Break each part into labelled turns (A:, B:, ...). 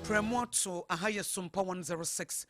A: Prɛmo ato aha yɛ Sompa 106.5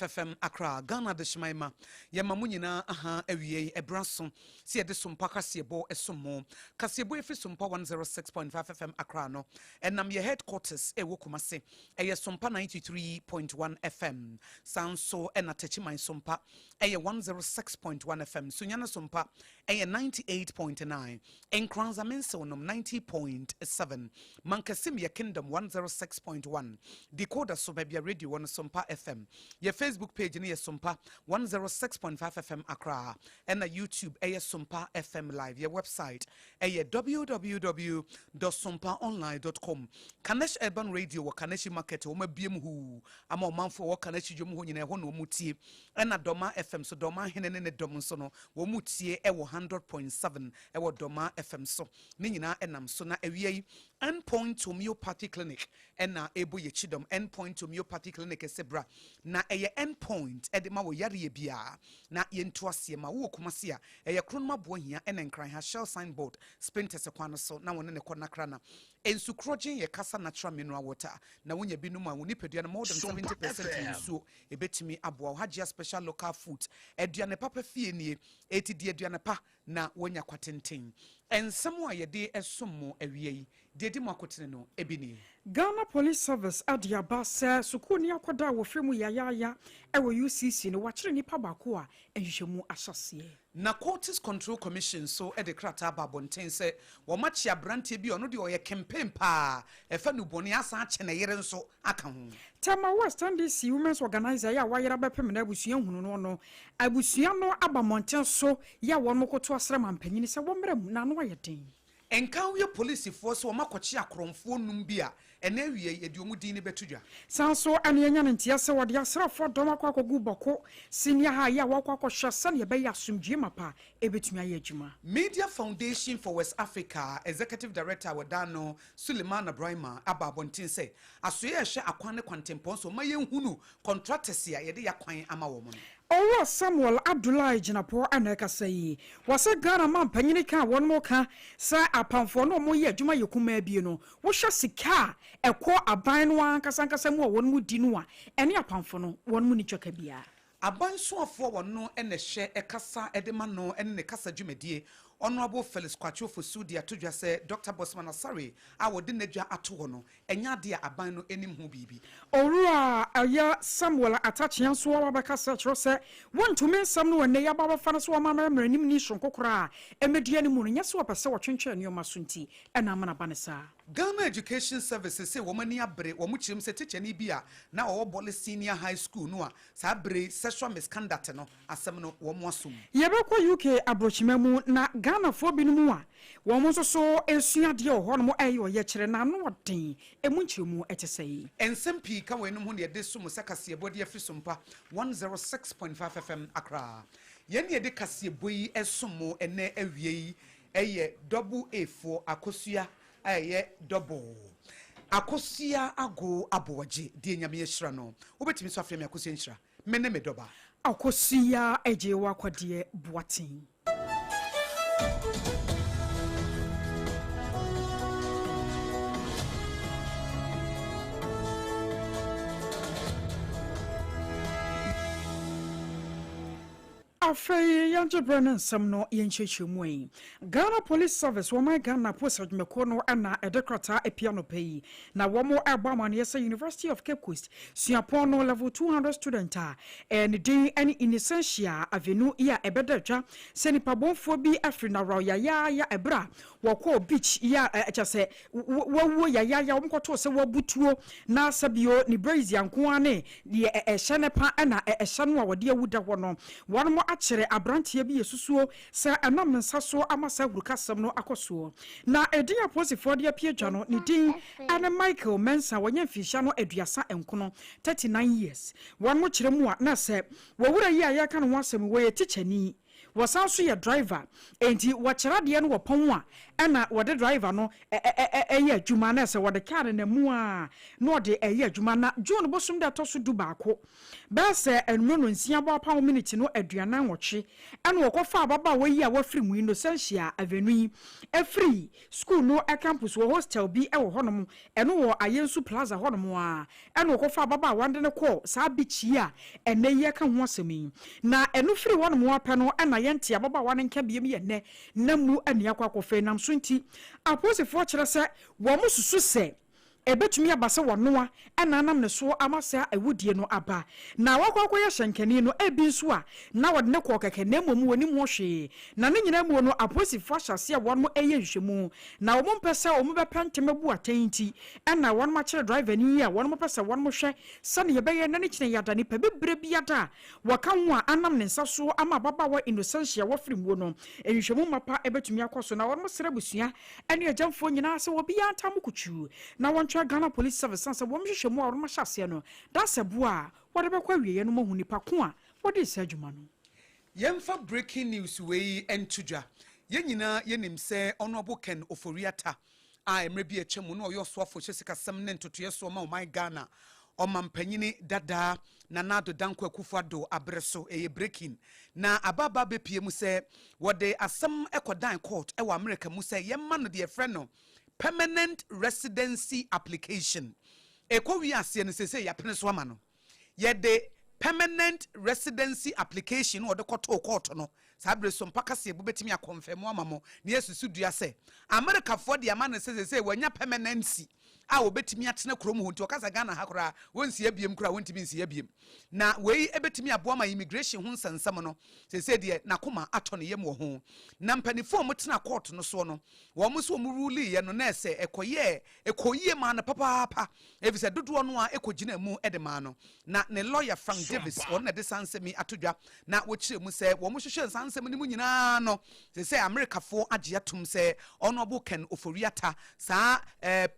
A: FM Accra, Ghana Adehyeman ma yɛma mo nyinaa aha awiei ɛberɛ aso sɛ yɛde Sompa kaseɛbɔ ɛsom mo. Kaseɛbɔ ɛfiri Sompa 106.5 FM Accra no ɛnam yɛ headquarters ɛwɔ Kumase ɛyɛ Sompa 93.1 FM saa nso ɛna Techiman Sompa ɛyɛ 106.1 FM Sunyani Sompa ɛyɛ 98.9 Nkoranza Mensew nom 90.7 Mankasim yɛ Kingdom 106.1 Decoder so baabi a radio wɔ no Sompa FM Yɛ Facebook page no yɛ Sompa 106.5 FM Accra ɛna YouTube ɛyɛ Sompa FM Live Yɛ website ɛyɛ www dot sompaonline dot com Kanesh Urban Radio wɔ Kaneshie Market wɔn abue mu huu ama ɔmanfoɔ a ɛwɔ Kaneshie dwom hɔ nyinaa ɛhɔ na wɔn tie ɛna Dɔma FM so Dɔma Hene ne ne dɔm nso no wɔn tie ɛwɔ 100.7 ɛwɔ Dɔma FM so Ne nyinaa ɛnam so na awia yi End Point Homeopathy Clinic ɛna ɛrebɔ yɛn kyidɔm End Point Homeopathy Clinic sɛ bra na ɛyɛ End Point ɛde ma wɔ yareɛ biara na yɛntu aseɛ ma wo wɔ Kumasi a ɛyɛ Kronom Aboahia ɛna Nkran ha Shell Sign Board Spintex kwan no so na wɔne ne kɔ Nakra na nsu korɔgyen yɛ Kasa Natural Mineral Water na wonya bi nom a wo nipadua no more than 70% yɛ nsuo ɛbɛtumi aboa wo Hajia Special Local Foods aduane papa fie nie eti di aduane pa na woanya kwatenten. Nsɛm a yɛde som mo awia yi, deɛ ɛdi mu akotene no, ebi nie.
B: Ghana Police Service de aba sɛ sukuuni akwadaa a wɔfrɛ mu Yayaaya wɔ UCC no, wɔakyere nipa baako a nhwehwɛmu ahyɛaseɛ.
A: Narcotics Control Commission nso de krataa aba abɔnten sɛ wɔakye aberanteɛ bi a ɔno deɛ ɔyɛ kempen paa, ɛfa nnubɔne asan akye ne yere nso aka ho.
B: Tema West NDC Women's Organiser yi a wayera bɛpem n'abusua hunu no no, abusua no aba mmɔnten so yɛ a wɔn koto asrɛ mampanyin sɛ wɔmmra mu na ano ayɛ den.
A: Nkawie polisifoɔ sɛ wɔakɔkye akorɔmfoɔ num bi a ɛnnɛ awia yi yɛde wɔn din no bɛto dwa.
B: Saa nso na yɛanya no nteɛ sɛ wɔde asraafoɔ dɔm akɔ akɔgu Bawku Senior High a wɔakɔ akɔhwɛ sɛdeɛ ɛbɛyɛ asomdwoeɛ mapa bɛtumi ayɛ adwuma.
A: Media Foundation for West Africa Executive Director a wɔda ano Sulemana Braimah aba abɔnten sɛ asoɛe a ɛhwɛ akwan ne kwantempɔn so mma yɛnhunu contractors a yɛde y'akwan ama wɔn no.
B: Owura Samuel Abdullahi Jinapor na ɛkasa yi. Wɔsɛ Ghana manpanyini ka a wɔnom ka sɛ apamfoɔ ne wɔn yɛ adwuma yɛ kumaa bie no, wohwɛ sika a ɛkɔ aban no ankasa ankasa mu a wɔnom di no a, ɛne apamfo no wɔnom nni twaka biara.
A: Aban soafoɔ a wɔno na ɛhwɛ kasa de ma no ne ne kasa dwumadie, Honourable Felix Kwakye Ofosu de ato dwa sɛ Dɔkta Bosman Asare a wɔde n'adwa ato hɔ no, ɛnyɛ adeɛ a aban no nim ho biribi.
B: Owura a ɔyɛ Samuel Atakyea nso aba abɛkasa kyerɛ sɛ wontumi nsɛm no wɔ nnɛ yi aba abɛfa no sɛ wɔma mmaranimni soronko koraa a ɛmmɛdi anim no, nyɛ sɛ wɔpɛ sɛ wɔtwentwɛn nneɛma so nti na ama no aba no saa.
A: Ghana Education Service se wɔn ani abere, wɔn kyerɛ mu sɛ tikyani bi a na ɔwɔ Bole Senior High School no a saa bere yi sexual misconduct no asɛm no wɔn aso mu.
B: Yɛbɛkɔ UK abrokyima mu na Ghanafoɔ binom a wɔn nso so resua adeɛ wɔ hɔnom reyɛ ɔyɛkyerɛ na ano ɔden, ɛmu nkyerɛmu te sɛn?
A: Nsɛm pii ka weinom ho na yɛde som sɛ kaseɛbɔ de afiri Sompa 106.5 FM Accra. Yɛn na yɛde kaseɛbɔ yi som mo ɛnnɛ awia yi yɛ Double A foɔ Akosua a ɛyɛ double. Akosua Ago Aboagye deɛ Nyame ahyira no. Wobɛtumi nso afrɛ me Akosua Nhyira. Me ne me dɔba.
B: Akosua Agye Wakwadeɛ Boateng. Afei yɛngye berɛ ne nsɛm no yɛnkyerɛkyerɛ mu yi. Ghana Police Service, wɔman Ghana Post adwumakuo no na ɛde krataa apue anɔpa yi na wɔn rebɔ amaneɛ sɛ University of Cape Coast suapɔn no level 200 student a ne din ne Innocentia Avenu yi a ɛbɛda dwa sɛ nipa bɔnfoɔ bi afiri Nawraw yayaaya ɛberɛ a wɔkɔɔ beach yi a kyerɛ sɛ wawuo yayaaya, wɔn kɔtoo sɛ wabutuo na sɛbio ne brazier nko ara ne deɛ ɛhyɛ ne pa na ɛhyɛ no a wɔde awu da hɔ no. Wɔn akyere abranteɛ bi yɛsusuo sɛ ɛnam ne nsa so ama saa ahurukasɛm no akɔ soɔ. Na edin a apolisifoɔ de apue dwa no, ne din ne Michael Mensah, wanya mfinhyia no 39, 39 years. Wɔn kyerɛ mu a na sɛ wɔwura yi a yɛreka ne ho asɛm yi, wɔyɛ tikyani. Wɔsan nso yɛ driver, enti wɔkyerɛ adeɛ no wɔ pɔn a, Ɛna wɔde driver no ɛyɛ adwuma na ɛsɛ wɔde kaa no namu a na ɔde ɛyɛ adwuma. Na June bosom da ɛtɔ so 11, bɛyɛ sɛ anumere no 6 bɔ apam miniti no 48, ɛna wɔkɔfa ababaawa yi a wafiri mu Innocentia Avenue yi ɛfiri school no campus wɔ hostel bi ɛwɔ hɔnom, ɛno wɔ Ayensu Plaza hɔnom a, ɛna wɔkɔfa ababaawa de no kɔ saa beach yi a ɛnɛ yi ɛka ho asɛm yi. Na ɛno firi hɔnom apɛ no, ɛna yɛnte ababaawa no nka biem. Yɛ nnɛ na mu ani akɔ akɔfɛ nam so nti, apolisifoɔ kyerɛ sɛ wɔn mo susu sɛ ɛbɛtumi aba sɛ wɔnoa ɛna anam ne so ama sɛ awudie no aba na wakɔ akɔyɛ hyɛnkani no. Ebi nso a na wɔde ne kɔɔ kɛkɛ, na mmom wɔnim ho hwee. Na ne nyinaa mu no, apolisifoɔ ahyɛ aseɛ a wɔn ɛyɛ nhwehwɛmu, na wɔn mpɛ sɛ wɔn bɛpɛ ntɛm abu atɛn nti, ɛna wɔn akyerɛ driver ni yi a wɔn pɛ sɛ wɔn hwɛ sɛnea yɛbɛyɛ na ne kyerɛ yɛada nipa bebree bi ada a wɔka ho a anam ne nsa so ama ababaawa Innocentia wɔfiri muo no. Nhwehwɛmu mapa ɛbɛtumi akɔ so, na wɔn srɛ abusua ɛne agyamfoɔ nyinaa sɛ wɔbiara ntam kutuu na wɔntwɛ Ghana Police Service san sɛ wɔn hwehwɛ mu a wɔn ahyɛ aseɛ no dasɛ boa a wɔde bɛkɔ awieɛ no mahu nipa ko a wɔde saa adwuma no.
A: Yɛmfa breaking news wei nto dwa. Yɛn nyinaa yɛnim sɛ Honourable Ken Ofori-Atta a mmerɛ bi atwa mu na ɔyɛ ɔsoafo hyɛ sikasɛm ne ntotoeɛ soɔ ma ɔman Ghana ɔmampanyini dadaa Nana Addo Dankwa Akufo-Addo abere so, ɛyɛ breaking na ababa bɛpie mu sɛ wɔde asɛm ɛkɔdan court ɛwɔ America mu sɛ yɛma no deɛ yɛfrɛ no permanent residency application. Ɛkɔ wie aseɛ no, sɛsɛ yɛapene so ama no. Yɛde permanent residency application na wɔde kɔtoo court no saa bere so. Mpa kaseɛ bo bɛtumi akɔnfɛm ama mo na yɛsusu dua sɛ Amerikafoɔ de ama no sɛ sɛ wɔanya permanency a wɔbɛtumi atena kurom hɔ. Nti ɔkasa Ghana ha koraa wɔnsi abiem koraa, wɔntumi nsi abiem. Na wei bɛtumi aboa ma immigration ho nsɛnsɛm no sɛsɛ deɛ n'akoma atɔ ne yam wɔ ho. Na mpanimfoɔ a wɔtena court no soɔ no, wɔn nso wɔn ruleeɛ no na ɛsɛ ɛkɔyɛ ɛkɔyie maa no papaapa, efisɛ dodoɔ no a ɛkɔgyina mu de maa no. Na ne lawyer Frank Davis, wɔn na de saa nsɛm yi ato dwa na wɔkyerɛ mu sɛ wɔn hwehwɛ saa nsɛm no mu nyinaa no, sɛ Amerikafoɔ agye atom sɛ Honourable Ken Ofori-Atta saa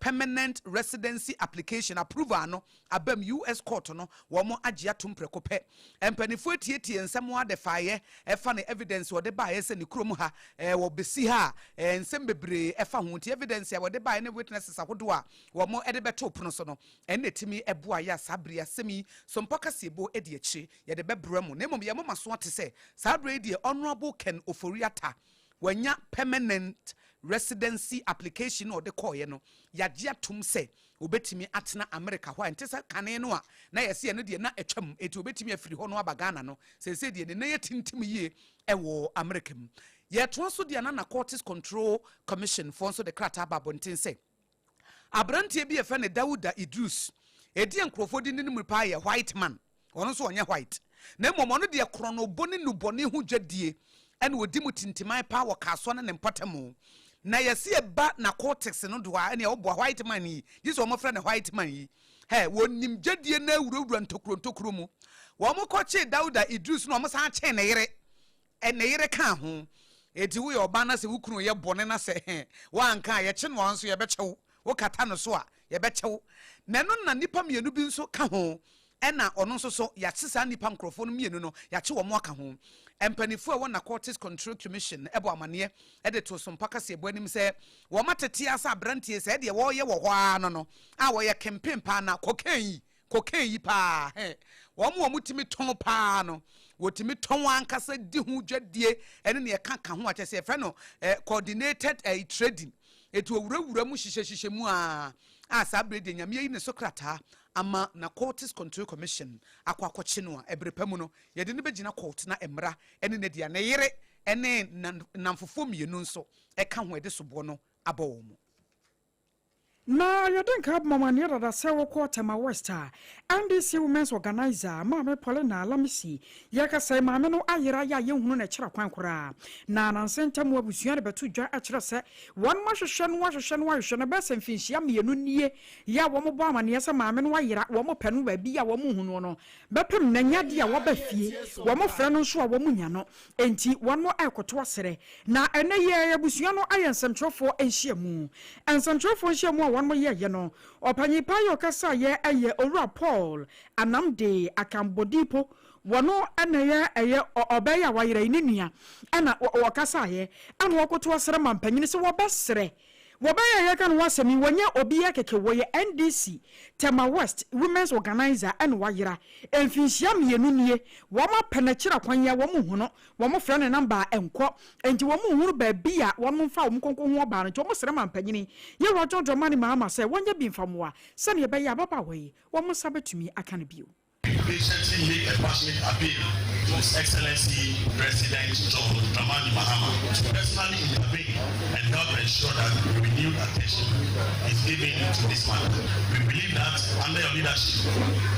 A: permanent residency application approval no abam. US court no, wɔn agye atom prɛko pɛ. Mpanimfoɔ etietie nsɛm ade faeɛ ɛfa ne evidence wɔde baeɛ sɛ ne kurom ha wɔbɛsi ha a nsɛm bebree ɛfa ho. Nti evidence a wɔde baeɛ ne witnesses ahodoɔ a wɔn de bɛto pono so no, ɛnna etimi ɛboa yɛ a saa bere asɛm yi so mpa kaseɛbo di akyire yɛde bɛbrɛ mu. Na mmom yɛn moma so ate sɛ saa bere yi deɛ, Honourable Ken Ofori-Atta wanya permanent residency application na ɔde kɔɔeɛ no, yɛagye atom sɛ obɛtumi atena America hɔ a nte sɛ kane no a na yɛsɛ yɛno deɛ na atwam, eti obɛtumi afiri hɔ no aba Ghana no. Seesei deɛ ne nan yɛ tintim yie ɛwɔ America mu. Yɛtoa so deɛ, na Narcotics Control Commission foɔ nso de krataa ba abɔnten sɛ aberanteɛ bi yɛfrɛ no Dawuda Idrus, ɛdi nkurɔfoɔ di ne no mu paa yɛ White Man. Ɔno nso ɔnyɛ white, na mmom ɔno deɛ korɔnobɔ ne nubɔne ho dwadie ɛna ɔdi mu tintiman paa wɔ Kaasoa ne ne mpɔtamu. Na yɛsi ɛba narcotics no do a, ɛne ɔboa White Man yi gye sɛ wɔfrɛ no White Man yi hɛ, wɔnim dwadie na awurawura ntokuro ntokuro mu. Wɔn kɔkyee Dawuda Idrus na wɔn san kyee ne yere, ne yere ka ho. Eti woyɛ ɔbaa na sɛ wo kunu yɛ bɔne na sɛ wanka a, yɛkye no a nso yɛbɛkyɛw wokata no so a, yɛbɛkyɛw. Na ɛno na nipa mmienu bi nso ka ho, ɛna ɔno nso so yɛakye saa nipa nkurɔfoɔ no mmienu no, yɛakye wɔn aka ho. Mpanimfoɔ a ɛwɔ Narcotics Control Commission ɛbɔ amaneɛ ɛde to so mpa kaseɛbɔ anim sɛ wɔn atete asa aberanteɛ sɛ ɛdeɛ wɔreyɛ wɔ hɔ ara no a wɔyɛ kempen paa na cocaine yi, cocaine yi paa hɛ, wɔn tumi tɔn paa no, wɔtumi tɔn ankasa di ho dwadie ɛne nea ɛka ka ho akyɛ sɛ yɛfrɛ no coordinated trading. Etu owurawura mu hyehyɛhyehyɛ mu a saa abere deɛ, Nyame ayi ne so krataa ama Narcotics Control Commission akɔ akɔkye no a, ɛbere pa mu no yɛde no bɛgyina court na mmara ɛne ne deɛ ne yere ɛne namfofoɔ mmienu nso ɛka ho ɛde soboɔ no abɔ wɔn mu.
B: Na yɛde nka abomamaneɛ dada sɛ wokɔ Tema West a, NDC women's organizer Maame Paulina Lamisi, yɛkasa maame no ayera yɛ a yɛnhunu no kyerɛ kwan koraa. Na nanse ntam abusua de bɛto dwa kyerɛ sɛ wɔn ahwehwɛ no, ahwehwɛ no, ahwehwɛ no bɛyɛ sɛ mfinhyia 2 nie yɛ a wɔn bɔ amaneɛ sɛ maame no ayera. Wɔn pɛ no baabi a wɔn hu no no bɛpem na nya deɛ a wɔba fie, wɔn frɛ no nso a wɔn nya no. Enti wɔn ɛkoto asrɛ. Na ɛnɛ yɛ abusua no ayɛ nsɛmtwerɛfoɔ nhyiamu, nsɛmtwerɛfoɔ nhyiamu a wɔn yɛɛyɛ no, ɔpanyin pa yɛ ɔkasa yɛ ɛyɛ Owura Paul Anamde Akambodipo. Wɔno ɛna ɛyɛ ɔbɛyɛ a wayera yi ne nua ɛna wɔkasaeɛ, ɛna wɔkoto asrɛ ma mpanyini sɛ wɔbɛsrɛ wɔbɛyɛ yɛka no wasɛm yi, wɔnyɛ obi yɛ kɛkɛ. Wɔyɛ NDC Tema West Women's Organizer, ɛna wayera mfinhyia 2 nie. Wɔn apɛ n'akyiri akwan yɛ wɔn hu no, wɔn frɛ ne number nkɔ, nti wɔn hunu baabi a wɔn mfa wɔn kɔnkɔn ho ɔbaa no. Nti wɔn srɛ ma mpanyini yɛwura John Dramani Mahama sɛ wɔnyɛ bi mfamoa sɛnea ɛbɛyɛ ababaawa yi wɔn nsa bɛtumi aka no bio.
C: Patiently make a passionate appeal to His Excellency President John Dramani Mahama to personally intervene and help ensure that renewed attention is given to this matter. We believe that under your leadership,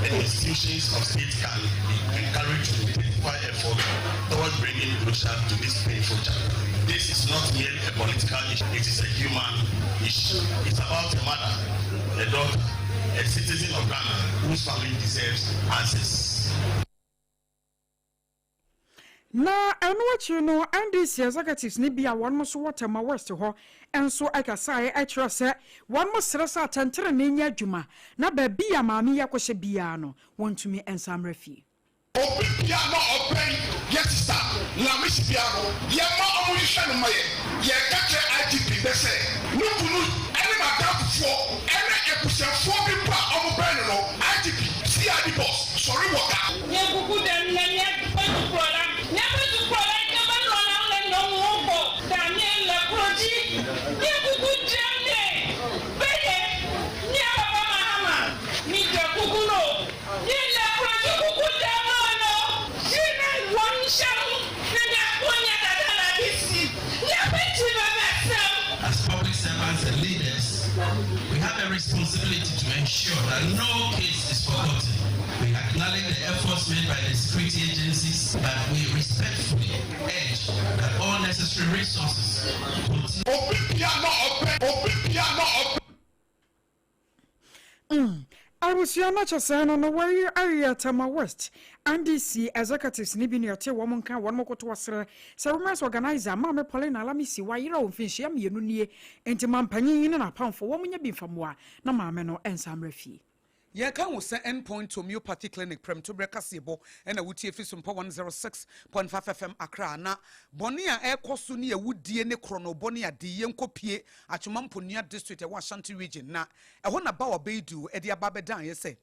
C: the institutions of state can be encouraged to intensify efforts toward bringing closure to this painful chapter. This is not merely a political issue, it is a human issue. It's about a mother, a daughter, a citizen of Ghana whose family deserves answers.
B: Na ɛno akyi no, NDC executives ne bi a wɔn nso wɔ Tema West hɔ nso ɛkasaeɛ ɛkyerɛ sɛ wɔn mo srɛ sɛ atɛntɛnene nyɛ adwuma na baabi a maame yi akɔhyɛ biara no, wɔntumi nsa mmerɛ fie.
D: Obi bia na ɔbɛn yɛ sister Lamisi bia no, yɛma ɔmo hwehwɛ no ma yɛ. Yɛka kyerɛ IGP bɛ sɛ ne kunu ɛne n'adamfofoɔ ɛne abusuafoɔ bi mpo a ɔmo bɛn no, IGP, CID boss, sɔre wɔ ka.
E: Nye kuku ɖem le míaƒe dukplɔla, míaƒe dukplɔla yi ke menɔna le nyɔnuwo gbɔ ta míele klo dzi. Nye kuku ɖem nɛ be ye mía papa Mahama mi ɖe kuku no. Míele klo dzi kuku ɖem nɔ no. Dzi ne wɔ nusianu ne míakpɔ nye dada le afi si. Míaƒe dzi veve sem.
F: As public servants and leaders, we have a responsibility to ensure that no case is forgotten. We acknowledge the efforts made by the security agencies, but we respectfully urge that all necessary resources continue.
D: Obi bia na ɔbɛn, obi bia na ɔbɛn.
B: Abusua no kyɛ sɛ no wɔyi ayɛ Tema West NDC executives ne bi ne ɔte wɔn nka wɔn koto asrɛ sɛ women's organizer Maame Paulina Alamisi wayera wɔn mfinhyia 2 nie, nti mampanyin yi ne n'apamfo wɔn nyɛ bi mfamoa na maame no nsa mmerɛ fie.
A: Yɛka wo sɛ Endpoint Homeopathy Clinic prɛmtoberɛ kaseɛbɔ ɛna wotie fi Sompa 106.5 FM Accra. Na bɔne a ɛkɔ so ne awudie ne korɔnobɔ ne ade, yɛnkɔpie Atwoma Mponua District ɛwɔ Ashanti Region, na ɛhɔ na Bawa Beidu ɛde aba bɛdan yɛ sɛ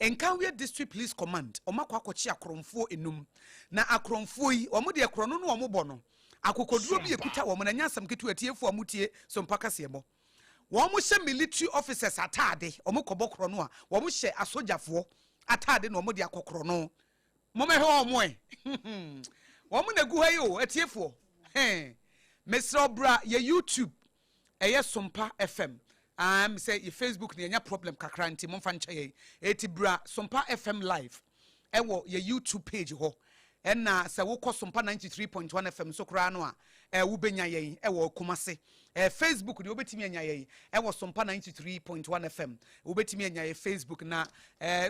A: Nkawie District Police Command ɔmo akɔ akɔkye akorɔmfoɔ enum. Na akorɔmfoɔ yi, ɔmo deɛ, korɔno no ɔmo bɔ no, akokoduro bi ekuta wɔn na nyɛ asɛm ketewa. Atiefoɔ a motie Sompa kaseɛbɔ, wɔn hyɛ military officers ataade, wɔn kɔbɔ korɔ no a, wɔn hyɛ asogyafoɔ ataade na wɔn de akɔ korɔ no. Mɔmɛhwɛ wɔn ɛ, wɔn na egu ha yi o. Atiefoɔ, hɛn mesrɛ ɔbra yɛ YouTube, ɛyɛ Sompa FM. Sɛ yɛ Facebook na yɛnya problem kakra, nti momfa nkyɛ yɛn. Eti bra Sompa FM live ɛwɔ yɛ YouTube page hɔ, ɛna sɛ wokɔ Sompa 93.1 FM nso koraa no a, wobɛnya yɛn ɛwɔ Kumase. Facebook deɛ, wobɛtumi anya yɛn ɛwɔ Sompa 93.1 FM, wobɛtumi anya yɛ Facebook. Na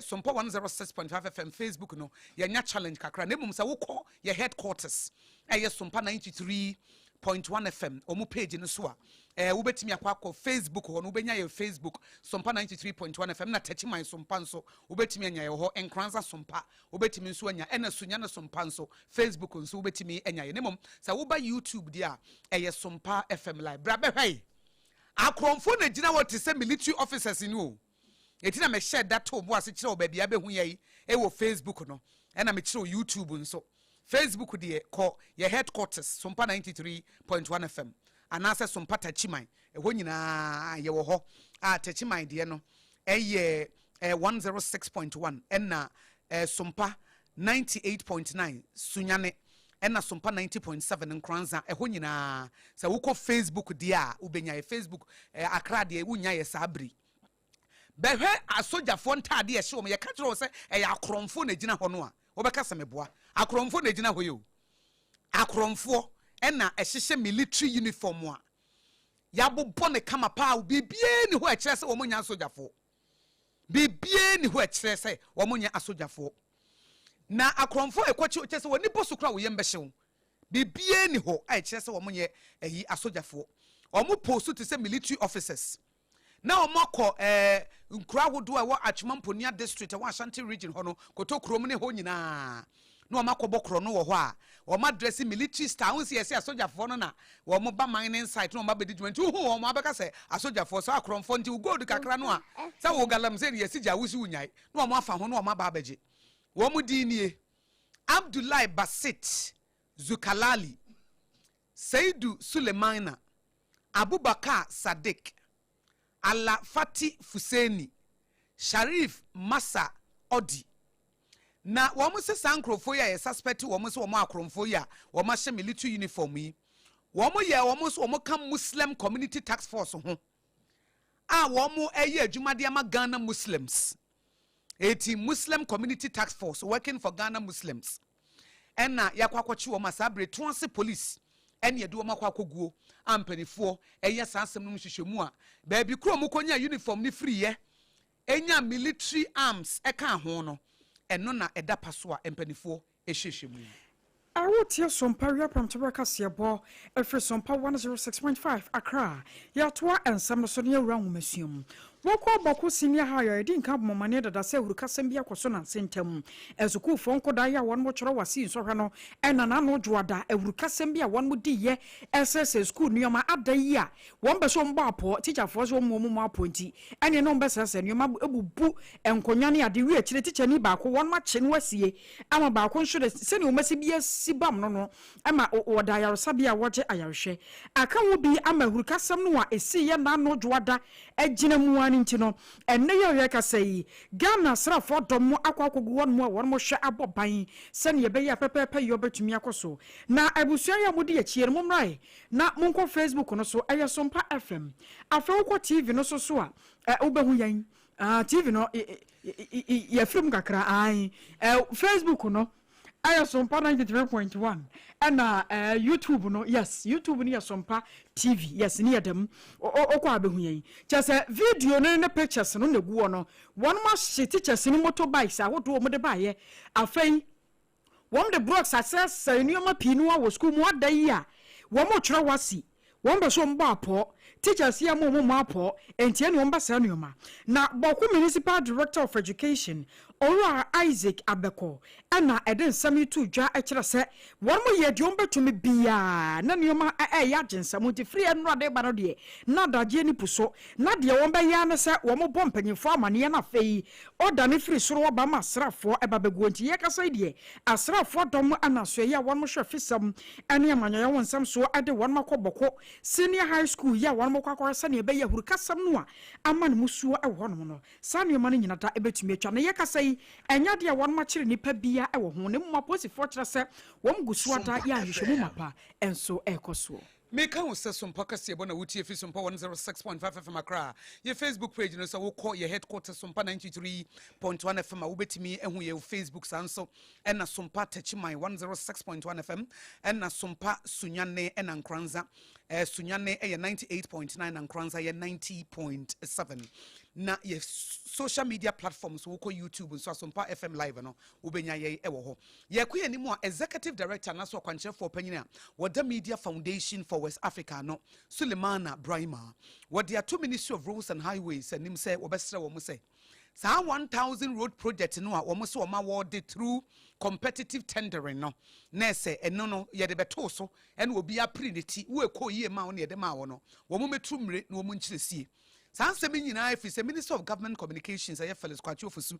A: Sompa 106.5 FM Facebook no, yɛnya challenge kakra, na mmom sɛ wokɔ yɛ headquarters, ɛyɛ Sompa 93.1 FM ɔmo page no so a, wobɛtumi akɔ Facebook hɔ no, wobɛnya yɛ Facebook Sompa 93.1 FM. Na Tɛkyiman Sompa nso, wobɛtumi anya yɛ hɔ. Nkransa Sompa wobɛtumi nso anya, ɛna Sunya no Sompa nso, Facebook nso wobɛtumi anya yɛ. Ne mmom sɛ woba YouTube deɛ a, ɛyɛ Sompa FM live. Bra bɛhwɛ yi, akorɔmfoɔ na gyina hɔ te sɛ military officers ni o. Eti na mehyɛ da to bo ase kyerɛ wɔ baabi a bɛhu yɛ yi ɛwɔ Facebook no, ɛna mekyerɛ YouTube nso. Facebook deɛ, kɔ yɛ headquarters Sompa 93.1 FM anaasɛ Sompa Takyiman, ɛhɔ nyinaa yɛwɔ hɔ. A Takyiman deɛ no ɛyɛ 106.1, ɛna Sompa 98.9 Sunyane, ɛna Sompa 90.7 Nkranza. Ɛhɔ nyinaa sɛ wokɔ Facebook deɛ a, wobɛnya yɛ Facebook. Akra deɛ, wonya yɛ saa bere. Bɛhwɛ asogyafoɔ ntaade a ɛhyɛ wɔn. Yɛka kyerɛ wɔ sɛ ɛyɛ akorɔmfoɔ na gyina hɔ no a, wɔbɛka sɛ meboa. Akorɔmfoɔ na gyina hɔ yi o. Akorɔmfoɔ ɛna ɛhyehyɛ military uniform a yɛabobɔ ne kama paa. Biribiara ni hɔ a ɛkyerɛ sɛ wɔn nyɛ asogyafoɔ. Biribiara ni hɔ a ɛkyerɛ sɛ wɔn nyɛ asogyafoɔ. Na akorɔmfoɔ a ɛkɔkye kyerɛ sɛ wɔn ani bɔ so kora, wɔn yam bɛhyew. Biribiara ni hɔ a ɛkyerɛ sɛ wɔn nyɛ ɛyi asogyafoɔ. Wɔn post te sɛ military officers na wɔn akɔ nkuro ahodoɔ a ɛwɔ Atwima Mponua District, ɛwɔ Ashanti Region hɔ no, koto kurom ne hɔ nyinaa. na wɔn akɔbɔ korɔ no wɔ hɔ a wɔn adrɛse military style. Wɔn si yɛsɛ asogyafoɔ no na wɔn ba mining site na wɔn abɛdi dwuma, nti wohu wɔn abɛka sɛ asogyafoɔ so akorɔmfoɔ. Nti wo gold kakra no a sɛ wo galamsey no yɛsi gya wusi wunyae na wɔn afa ho na wɔn aba abɛgye. Wɔn din nie: Abdullahi Basit Zukalali, Seidu Sulemana, Abubakar Sadiq, Ala Fati Fuseni, Sharif Masa Odi. Na wɔn sɛ saa nkurɔfoɔ yi a yɛ suspect wɔn sɛ wɔn akorɔmfoɔ yi a wɔn ahyɛ military uniform yi, wɔn yɛ wɔn nso wɔn ka Muslim Community Task Force ho a wɔn yɛ adwuma de ama Ghana Muslims. Eti Muslim Community Task Force working for Ghana Muslims ɛna yɛakɔ akɔkye wɔn a saa bere to ase police ɛne yɛde wɔn akɔ akɔguo a mpanimfoɔ ɛyɛ saa asɛm no mu nhwehwɛmu a baabi kuro mu kɔnya uniform ne firiiɛ enya military arms ɛka ho no, ɛno na ɛda pa so a mpanimfoɔ ɛhyehyɛ mu yi.
B: Awotie Sompa wiapamtobɛ kaseɛbɔ ɛfiri Sompa 106.5 Accra. Yɛatoa nsɛm no so ne yɛwura nwomasua mu. Wɔkɔ Bawku Senior High a yɛdi nka abomɔmane dada sɛ awurukasɛm bi akɔ so nanse ntam asukuufoɔ nkɔdaa yi a wɔn kyerɛ wase nsɔhwɛ no ɛna n'ano dwoada awurukasɛm bi a wɔn di yɛ ɛsɛsɛ sukuu nneɛma ada yi a wɔn bɛ so wɔn bɔ apɔ tikyafoɔ so wɔn mu wɔn mu apɔ, nti ɛne ne wɔn bɛsɛsɛ nneɛma, ebubu nkonnwa ne ade. Wi akyire tikyani baako wɔn akye no asie ama baako nso de sɛnea wɔn asi bi asi bam no ama wɔda ayaresabea a wɔgye ayarehwɛ aka ho bi ama ahurukasɛm no a esi yɛ n'ano dwoada agyina mu ara. Nti no ɛnɛ yɛ ɔyɛ kasa yi, Ghana asraafoɔ dɔm mu akɔ akɔgu wɔn mu a wɔn hwɛ abɔ ban sɛnea ɛbɛyɛ a pɛpɛɛpɛ yɛ ɔbɛtumi akɔ so. Na abusua yi a wɔde akyie no, mommrae na monkɔ Facebook no so, ɛyɛ Sompa FM. Afei wokɔ TV no so so a wobɛhu yɛn. TV no yɛfiri mu kakra ae. Facebook no ɛyɛ Sompa 93.1, ɛna YouTube no, yes, YouTube no yɛ Sompa TV. Yes, ne yɛ dɛm. Wokɔ a bɛhu yɛn. Kyɛ sɛ video no ne pictures no na egu hɔ no. Wɔn ahye teachers ne motorbikes ahodoɔ wɔn de baayɛ. Afei wɔn de blocks asɛsɛ nneɛma pii no wɔ sukuu mu ada yi a wɔn retwerɛ wasi wɔn bɛ so wɔn bɔ apɔ teachers yi a mo mo apɔ nti ɛna wɔn ba saa nneɛma. Na Bawku Municipal Director of Education, Owura Isaac Abɛkɔ, ɛna ɛde nsɛm yi to dwa kyerɛ sɛ wɔn mo yɛ deɛ wɔn bɛtumi biara na nneɛma ɛyɛ agye nsɛm, nti firi ɛnora de ba no deɛ na adagyeɛ ne pu so na deɛ wɔn bɛyɛ ne sɛ wɔn bɔ mpanyinfoɔ amaneɛ, na afei ɔda ne firi soro ɔba ma asraafoɔ ɛba bɛguo. Nti yɛkasa yi deɛ, asraafoɔ dɔm ana so ɛyɛ a wɔn hwɛ fisɛm ɛne amanyɔyɛ wɔn nsɛm soɔ ɛde wɔn akɔ Bawku Senior High School yi a wɔn kɔ akɔhwɛ sɛnea ɛbɛyɛ ahurukasɛm no a ama ne musuo ɛwɔ hɔnom no, saa nneɛma no nyina da ɛbɛtumi atwa. Na yɛkasa yi, ɛnyɛ adeɛ a wɔn akyere nipa bia ɛwɔ ho, na mmom apolisifoɔ kyerɛ sɛ wɔn gu so ada yɛ ahwehwɛmu mapa ɛnso ɛrekɔ soɔ.
A: Meka wo sɛ Sompa kaseɛbɔ na wotie fi Sompa 106.5 FM Accra. Yɛ Facebook page no, sɛ wokɔ yɛ headquarters Sompa 93.1 FM a, wobɛtumi ahu yɛ Facebook. Saa nso ɛna Sompa Takyiman 106.1 FM, ɛna Sompa Sunyane, ɛna Nkoranza. Sunyane ɛyɛ 98.9 na Nkoranza yɛ 90.7. Na yɛ social media platforms, wokɔ YouTube nso Asompa FM live no, wobɛnya yɛn ɛwɔ hɔ. Yɛkɔ yɛn anim a, executive director anaasɛ ɔkwankyerɛfoɔ panyin a wɔda Media Foundation for West Africa no, Sulemana Brahima, wɔde ato Ministry of Roads and Highways anim sɛ wɔbɛsrɛ wɔn sɛ saa 1000 road project no a wɔn sɛ wɔn awɔde through competitive tendering no, na ɛsɛ ɛno no yɛde bɛtoo so ɛna obi apere ne ti wo ɛkɔ yie ma wo na yɛde maa wɔ no, wɔn mɛtu mmire na wɔn nkyerɛ sie. Saa nsɛm yi nyinaa ɛfiri sɛ Minister of Government Communications, ɛyɛ Felix Kwakye Ofosu,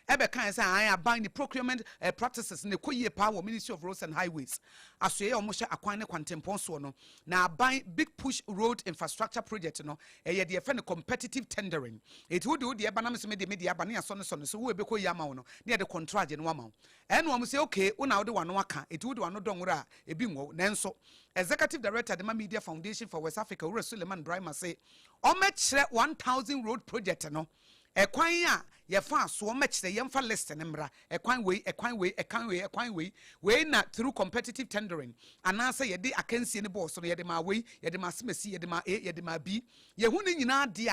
A: ɛbɛka sɛ ayan aban ne procurement practices ne kɔ yie paa wɔ Ministry of Roads and Highways asoɛyɛ a wɔhyɛ akwan ne kwantempɔn soɔ no. Na aban Big Push road infrastructure project no, ɛyɛ deɛ ɛfɛ no competitive tendering. Eti wode ɛba nam so mede mede aba ne asɔ ne sɔ ne so wo ebɛkɔ yie ama wo no ne yɛde contract no ama wo. Ɛna wɔn sɛ okay, wo na wode w'ano aka, eti wode w'ano dɔn wura a ebi nwɔ. Nanso executive director de ma Media Foundation for West Africa, Owura Suleiman Brahima, se ɔmɛkyerɛ 1000 road project no ɛkwan a yɛfa so, ɔmɛkyerɛ yɛmfa list ne mmra, ɛkwan wei, ɛkwan wei, ɛkwan wei, ɛkwan wei wei na through competitive tendering anaasɛ yɛde akansie ne bɔɔl so no yɛde maa wei, yɛde maa simesi, yɛde maa A, yɛde maa B. Yɛhu ne nyinaa deɛ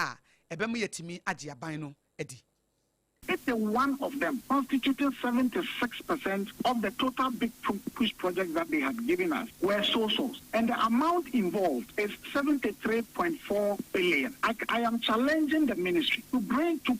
A: a ɛbɛma yɛtumi agye aban no adi.
G: 81 of them, constituting 76% of the total Big Push projects that they had given us, were sole source. And the amount involved is 73.4 billion. I am challenging the ministry to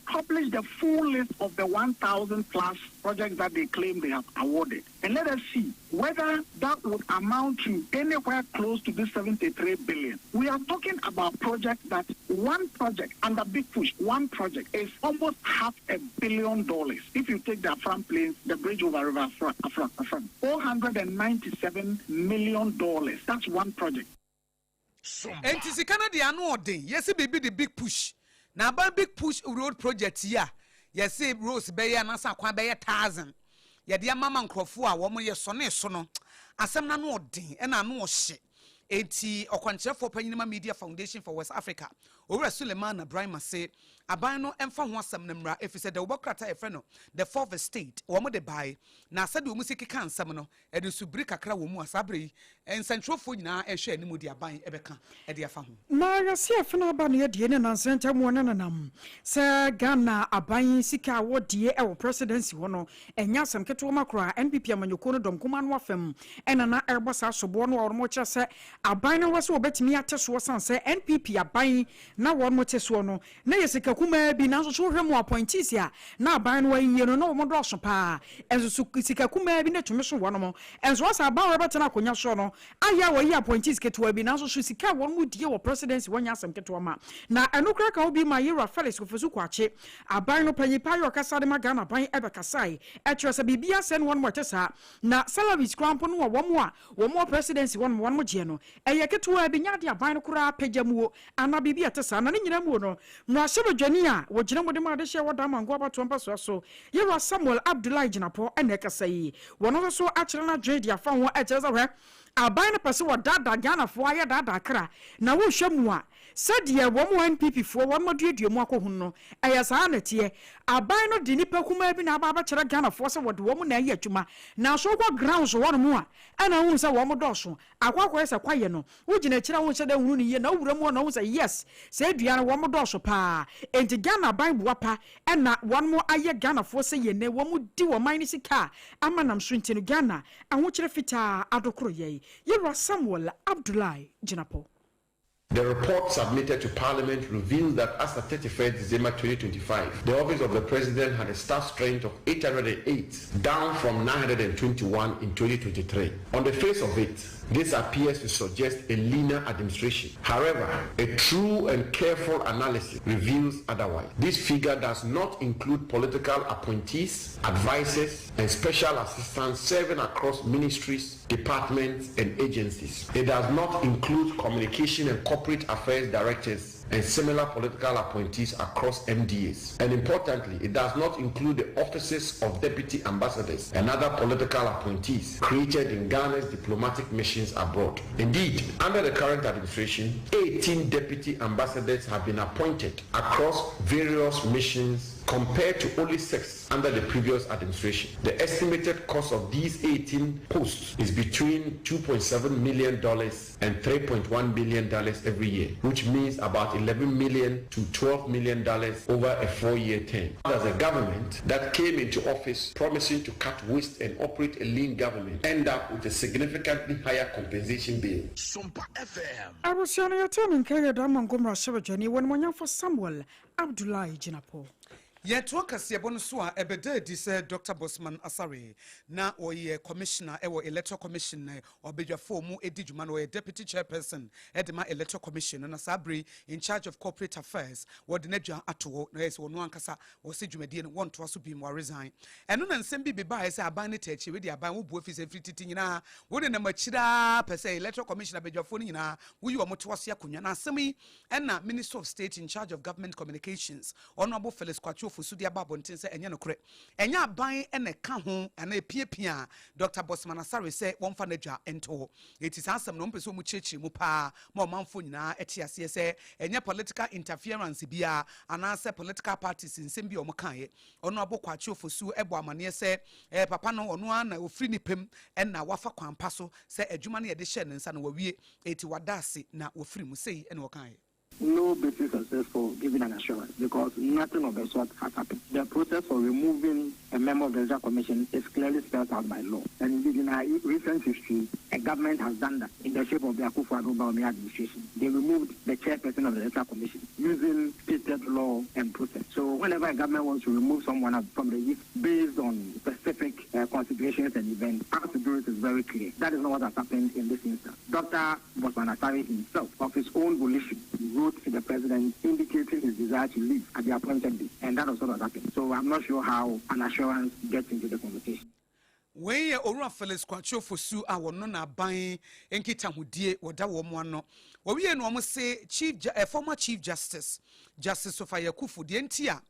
G: publish the full list of the 1,000 plus. projects that they claim they have awarded. And let us see whether that would amount to anywhere close to this 73 billion. We are talking about projects that one project under Big Push, one project is almost $500 million. If you take the Afram Plains, the bridge over River Afram, Afram, Afram, $497 million. That's one project.
A: Enti sika no deɛ, ano ɔden. Yɛsi biribi de Big Push na aban Big Push road project yi a yɛsi roads bɛyɛ anaasɛ akwan bɛyɛ 1,000 yɛde ama ma nkurɔfoɔ a wɔn yɛ sɔne so no, asɛm no ano ɔden ɛna ano ɔhye. Enti ɔkwankyerɛfoɔ panyin ma Media Foundation for West Africa, Owura Suleiman Ibrahim, se aban no mfa ho asɛm no mmra, ɛfiri sɛ dawubɔ krataa yɛfrɛ no The Fourth Estate wɔn de bae na sɛdeɛ wɔn si keka nsɛm no, ɛde subiri kakra wɔ mu a saa bere yi nsɛntwerɛfoɔ nyinaa ɛhwɛ anim de aban ɛbɛka ɛde afa ho.
B: Na yɛse afena aba no yɛdeɛ ne nansa ntam wɔ ne nenam sɛ Ghana aban sika a wɔdie ɛwɔ presidency hɔ no, ɛnyɛ asɛm ketewa ma koraa. NPP amanyɔkuo no dɔm kuma no afam ɛna na ɛrebɔ saa soboɔ no a wɔn kyerɛ sɛ aban no wɔ sɛ wɔbɛtumi ate soɔ, san sɛ NPP aban na wɔn te soɔ no na yɛ sika kumaa bi, nanso so wohwɛ mu appointees a na aban no ayie no na wɔn dɔɔso paa, ɛnso so sika kumaa bi na tumi so wɔn mo. Ɛnso wɔsɛ aban a wɔbɛtena akonnwa soɔ no ayɛ a wɔyi appointees ketewa bi, nanso so sika a wɔn mu die wɔ presidency wɔnyɛ asɛm ketewa ma. Na ɛno kora ka ho bi ma Yɛwura Felix Ofosu Kwakye, aban no panyin pa yɛ ɔkasa de ma Ghana aban, ɛbɛkasae ɛkyerɛ sɛ biribi asɛ no wɔn mo ɛte saa na salaries koraa mpo no wɔ wɔn a wɔn wɔ presidency wɔn wɔn mo gyeɛ no ɛyɛ ketewa bi, nya de aban no koraa pagya muo anaa biribi ɛte saa. Na ne nyinaa muo no, mmarahyɛbadwani a wɔgyina mu de ma adehyɛ wɔ Damango abatoɔ mpɛsoa so, Yɛwura Samuel Abdullahi Jinapor, ɛna ɛkasa yi, wɔn nso so akyerɛ n'adwene de afa ho, ɛkyerɛ sɛ hwɛ, aban no pɛ sɛ wɔdaadaa Ghanafoɔ, ayɛ daadaa kra, na wohwɛ mu a, sɛdeɛ wɔn NPP foɔ wɔn aduadua mu akɔhunu no, ɛyɛ saa na ɛteɛ. Aban no de nipa kumaa bi na aba abɛkyerɛ Ghanafoɔ sɛ wɔde wɔn na ɛyɛ adwuma, nanso wokɔ grounds hɔnom a, ɛna wohu sɛ wɔn dɔɔso. Akɔ akɔyɛ sɛ kwayɛ no, wogyina akyire a wonhyɛ dɛ hunu no yie, na wowura mu hɔ na wohu sɛ yes, sɛ dua no wɔn dɔɔso paa. Enti Ghana aban boa pa ɛna wɔn ayɛ Ghanafoɔ sɛ yɛnɛ wɔn di wɔn man no sika a ama nam so nti no, Ghana ahokyerɛ fitaa adokoro yɛi. Yɛwura Samuel Abdullahi Jinapor.
H: The report submitted to Parliament reveals that as at 31st December 2025, the Office of the President had a staff strength of 808, down from 921 in 2023. On the face of it, this appears to suggest a leaner administration. However, a true and careful analysis reveals otherwise. This figure does not include political appointees, advisors, and special assistants serving across ministries, departments, and agencies. It does not include communication and corporate affairs directors and similar political appointees across MDAs. And importantly, it does not include the offices of deputy ambassadors and other political appointees created in Ghana's diplomatic missions abroad. Indeed, under the current administration, 18 deputy ambassadors have been appointed across various missions compared to only 6 under the previous administration. The estimated cost of these 18 posts is between $2.7 million and $3.1 billion every year, which means about 11 million to $12 million over a 4-year term. As a government that came into office promising to cut waste and operate a lean government end up with a significantly higher compensation bill?
D: Sompa FM.
B: Abusua no, yɛte ne nka yɛ Damango mmarahyɛbadwani wɔnimonyamfo Samuel Abdullahi Jinapor.
A: Yɛtoa kaseɛbɔ no so a, ɛbɛda adi sɛ Dr Bosman Asare na ɔyɛ commissioner ɛwɔ Electoral Commission na ɔbadwafoɔ mu ɛdi dwuma no, ɔyɛ deputy chairperson ɛde ma Electoral Commission no, na saa bere in charge of corporate affairs, wɔde n'adwa ato hɔ na ɛyɛ sɛ ɔno ankasa wɔsɛ dwumadie no wɔntoa so bi mu, resign. Ɛno na nsɛm bi bebaeɛ sɛ aban no tɛ akyi wede aban wobu afi sɛ mfiri titi nyinaa wode nam akyiraa pɛ sɛ Electoral Commission abadwafoɔ no nyinaa woyi wɔn to ase akonnwa. Na asɛm yi ɛna Minister of State in charge of Government Communications, Honourable Felix Kwakye Ofosu, de aba abɔnten sɛ ɛnyɛ nokorɛ, ɛnyɛ aban ɛna ɛka ho anaa epiapia a Dr Bosman Asare sɛ wɔmfa n'adwa nto hɔ. Eti saa asɛm no, wɔmpɛ sɛ wɔn kyerɛkyerɛ mu paa ma ɔmanfoɔ nyinaa ɛte aseɛ sɛ ɛnyɛ political interference biara anaasɛ political parties nsɛm bi a wɔn kaeɛ. Honourable Kwakye Ofosu ɛbɔ amaneɛ sɛ papa no, ɔno ara na ofiri ne pɛm ɛna wafa kwan pa so sɛ adwuma no yɛde hyɛ ne nsa no wawie, eti wada ase na wofiri mu sei ɛna ɔkaeɛ.
G: No basis exists for giving an assurance because nothing of the sort has happened. The process for removing a member of the Electoral Commission is clearly spelled out by law. And indeed, in our recent history, a government has done that in the shape of the Akufo-Addo Bawumia administration. They removed the chairperson of the Electoral Commission using stated law and process. So whenever a government wants to remove someone from the youth based on specific considerations and events, how to do it is very clear. That is not what has happened in this instance. Dr. Bossman Asare himself, of his own volition, wrote to the president indicating his desire to leave at the appointed date, and that was what has happened. So I'm not sure how an assurance gets into the conversation.
A: Wei yɛ Owura Felix Kwakye Ofosu a wɔno na aban nkitahodie wɔda wɔn ano. Wɔwie no wɔn se Chief eh, former Chief Justice, Justice Sophia Akuffo, deɛ nti a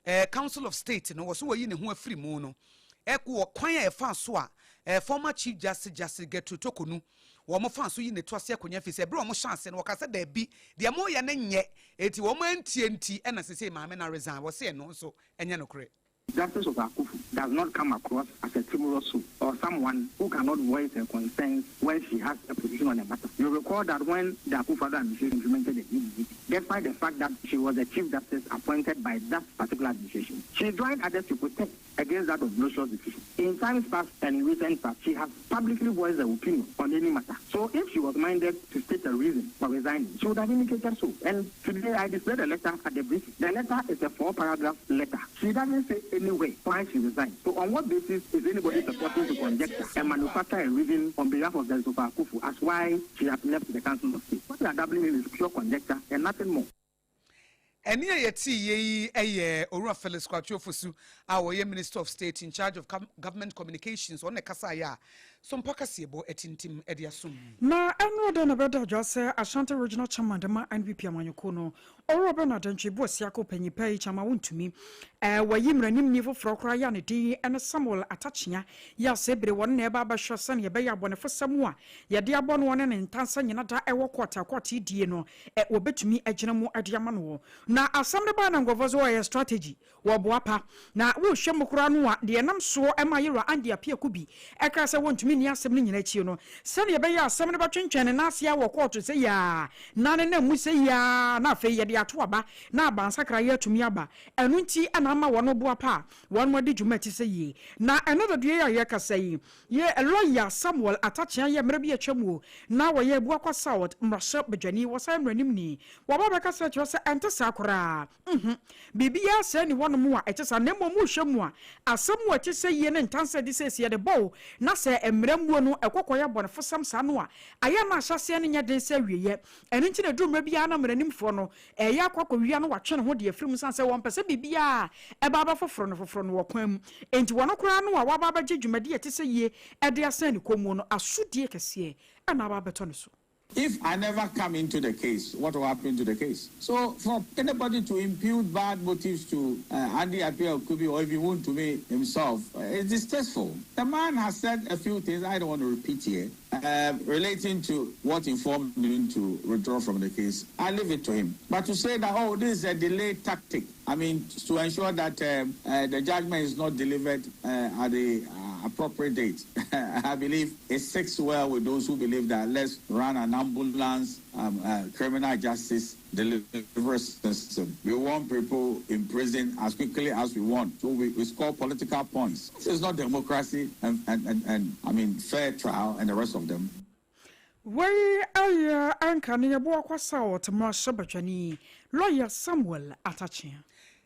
A: eh, Council of State no wɔ so wɔyi ne ho afiri mu no ɛko wɔ kwan a ɛfa so a eh, former Chief Justice, Justice Gertrude Torkornoo, wɔn fa so yi ne to ase akonnwa fi sɛ ɛberɛ a wɔn hyɛ ase no wɔka sɛ daabi, deɛ moyɛ no nyɛ, eti wɔn antie nti ɛna sese maame na resign. Wɔse ɛno nso ɛnyɛ nokorɛ.
G: Justice of Akuffo does not come across as a timorous soul or someone who cannot voice her concerns when she has a position on a matter. You recall that when the Akufo-Addo administration implemented the DDP, despite the fact that she was the Chief Justice appointed by that particular administration, she joined others to protest against that obnoxious decision. In times past and in recent past, she has publicly voiced her opinion on any matter. So if she was minded to state a reason for resigning, she would have indicated so. And today I displayed a letter at the briefing. The letter is a 4-paragraph letter. She doesn't say anywhere why she resigned. So on what basis is anybody supporting to conjecture and manufacture a reason on behalf of Justice Akuffo as why she has left the Council of State? What we are dabbling in is pure conjecture and nothing more.
A: Ɛne a yɛte yie yi yɛ Owura Felix Kwakye Ofosu a wɔyɛ Minister of State in charge of Government Communications. Ɔno na ɛkasa yɛ a Sompa kaseɛbɔ atintim de asom.
B: Na ɛno da na bɛda adwa sɛ Ashanti Regional Chairman de ma NPP amanyɔkuo no, Owura Bernard Antwi Boasiako panyin pa yi Chairman Wontumi, wayi mmaranimni foforɔ koraa yɛ a ne din ne Samuel Atakyea yi a sɛ bere wɔn na ɛba abɛhwɛ sɛnea ɛbɛyɛ abɔnefosɛm a yɛde abɔ noɔ ne ne ntansa nyina da ɛwɔ kɔɔte a kɔɔte die no wɔbɛtumi agyina mu de ama noɔ. Na asɛm no baa na nkurɔfoɔ sɛ wɔyɛ strategy, wɔboa pa. Na wohwɛ mu koraa no a, deɛ ɛnam soɔ ma Yewura Andy Appiah Kubi ɛkaa sɛ wɔntumi nni asɛm no nyina akyi no, sɛdeɛ ɛbɛyɛ a asɛm no bɛtwentwɛn ne nan ase ara wɔ kɔɔto sɛ yi ara na ne nam mu sɛ yi ara na afei yɛde ato aba na abansakraeɛ atumi aba. Ɛno nti na ama wɔn boa pa a wɔn adi dwuma ti sɛ yie. Na ɛno dodoɔ yi a yɛrekasa yi, yɛ lɔya Samuel Atakyea yɛ mmerɛ bi atwa mu na wɔyɛ Abuakwa South mmarahyɛ badwani, wɔsan mmaranimni. Wɔba bɛkasa kyerɛ sɛ ɛnte saa koraa. Biribiara sɛɛ nni hɔnom a ɛte saa, na mmom wohwɛ mu a, asɛm a ɛte sɛ yie ne ntansa a ɛde seesei yɛde bɔ wo, na sɛ mmara mmuo no ɛkɔ kɔyɛ abɔnefosɛm saa no a, ayɛ a na ahyɛaseɛ no nyɛ den sɛ awieeɛ. Ɛno nti na ɛduru mmerɛ biara na mmaranimfoɔ no ɛreyɛ akɔ akɔwia na wɔatwe ne ho de afiri mu sane sɛ wɔmpɛ sɛ biribiara a ɛba abɛfoforo no foforo no wɔ kwan mu. Enti wɔn koraa no a wɔaba abɛgye dwumadie a ɛte sɛ yie de asɛn ne kɔn mu no, asodie kɛseɛ na aba abɛtɔ ne so.
I: If I never come into the case, what will happen to the case? So for anybody to impute bad motives to Andy Appiah Kubi or even Wontumi himself, it's distasteful. The man has said a few things I don't want to repeat here, relating to what informed him to withdraw from the case. I leave it to him. But to say that, oh, this is a delay tactic, to ensure that the judgment is not delivered at the appropriate date, I believe it sits well with those who believe that let's run an ambulance criminal justice delivery system. We want people in prison as quickly as we want, so we score political points. This is not democracy and fair trial and the rest of them.
B: Wei ayɛ anka ne yɛboa kwasa ɔtema hyɛ lawyer Samuel Atakyea.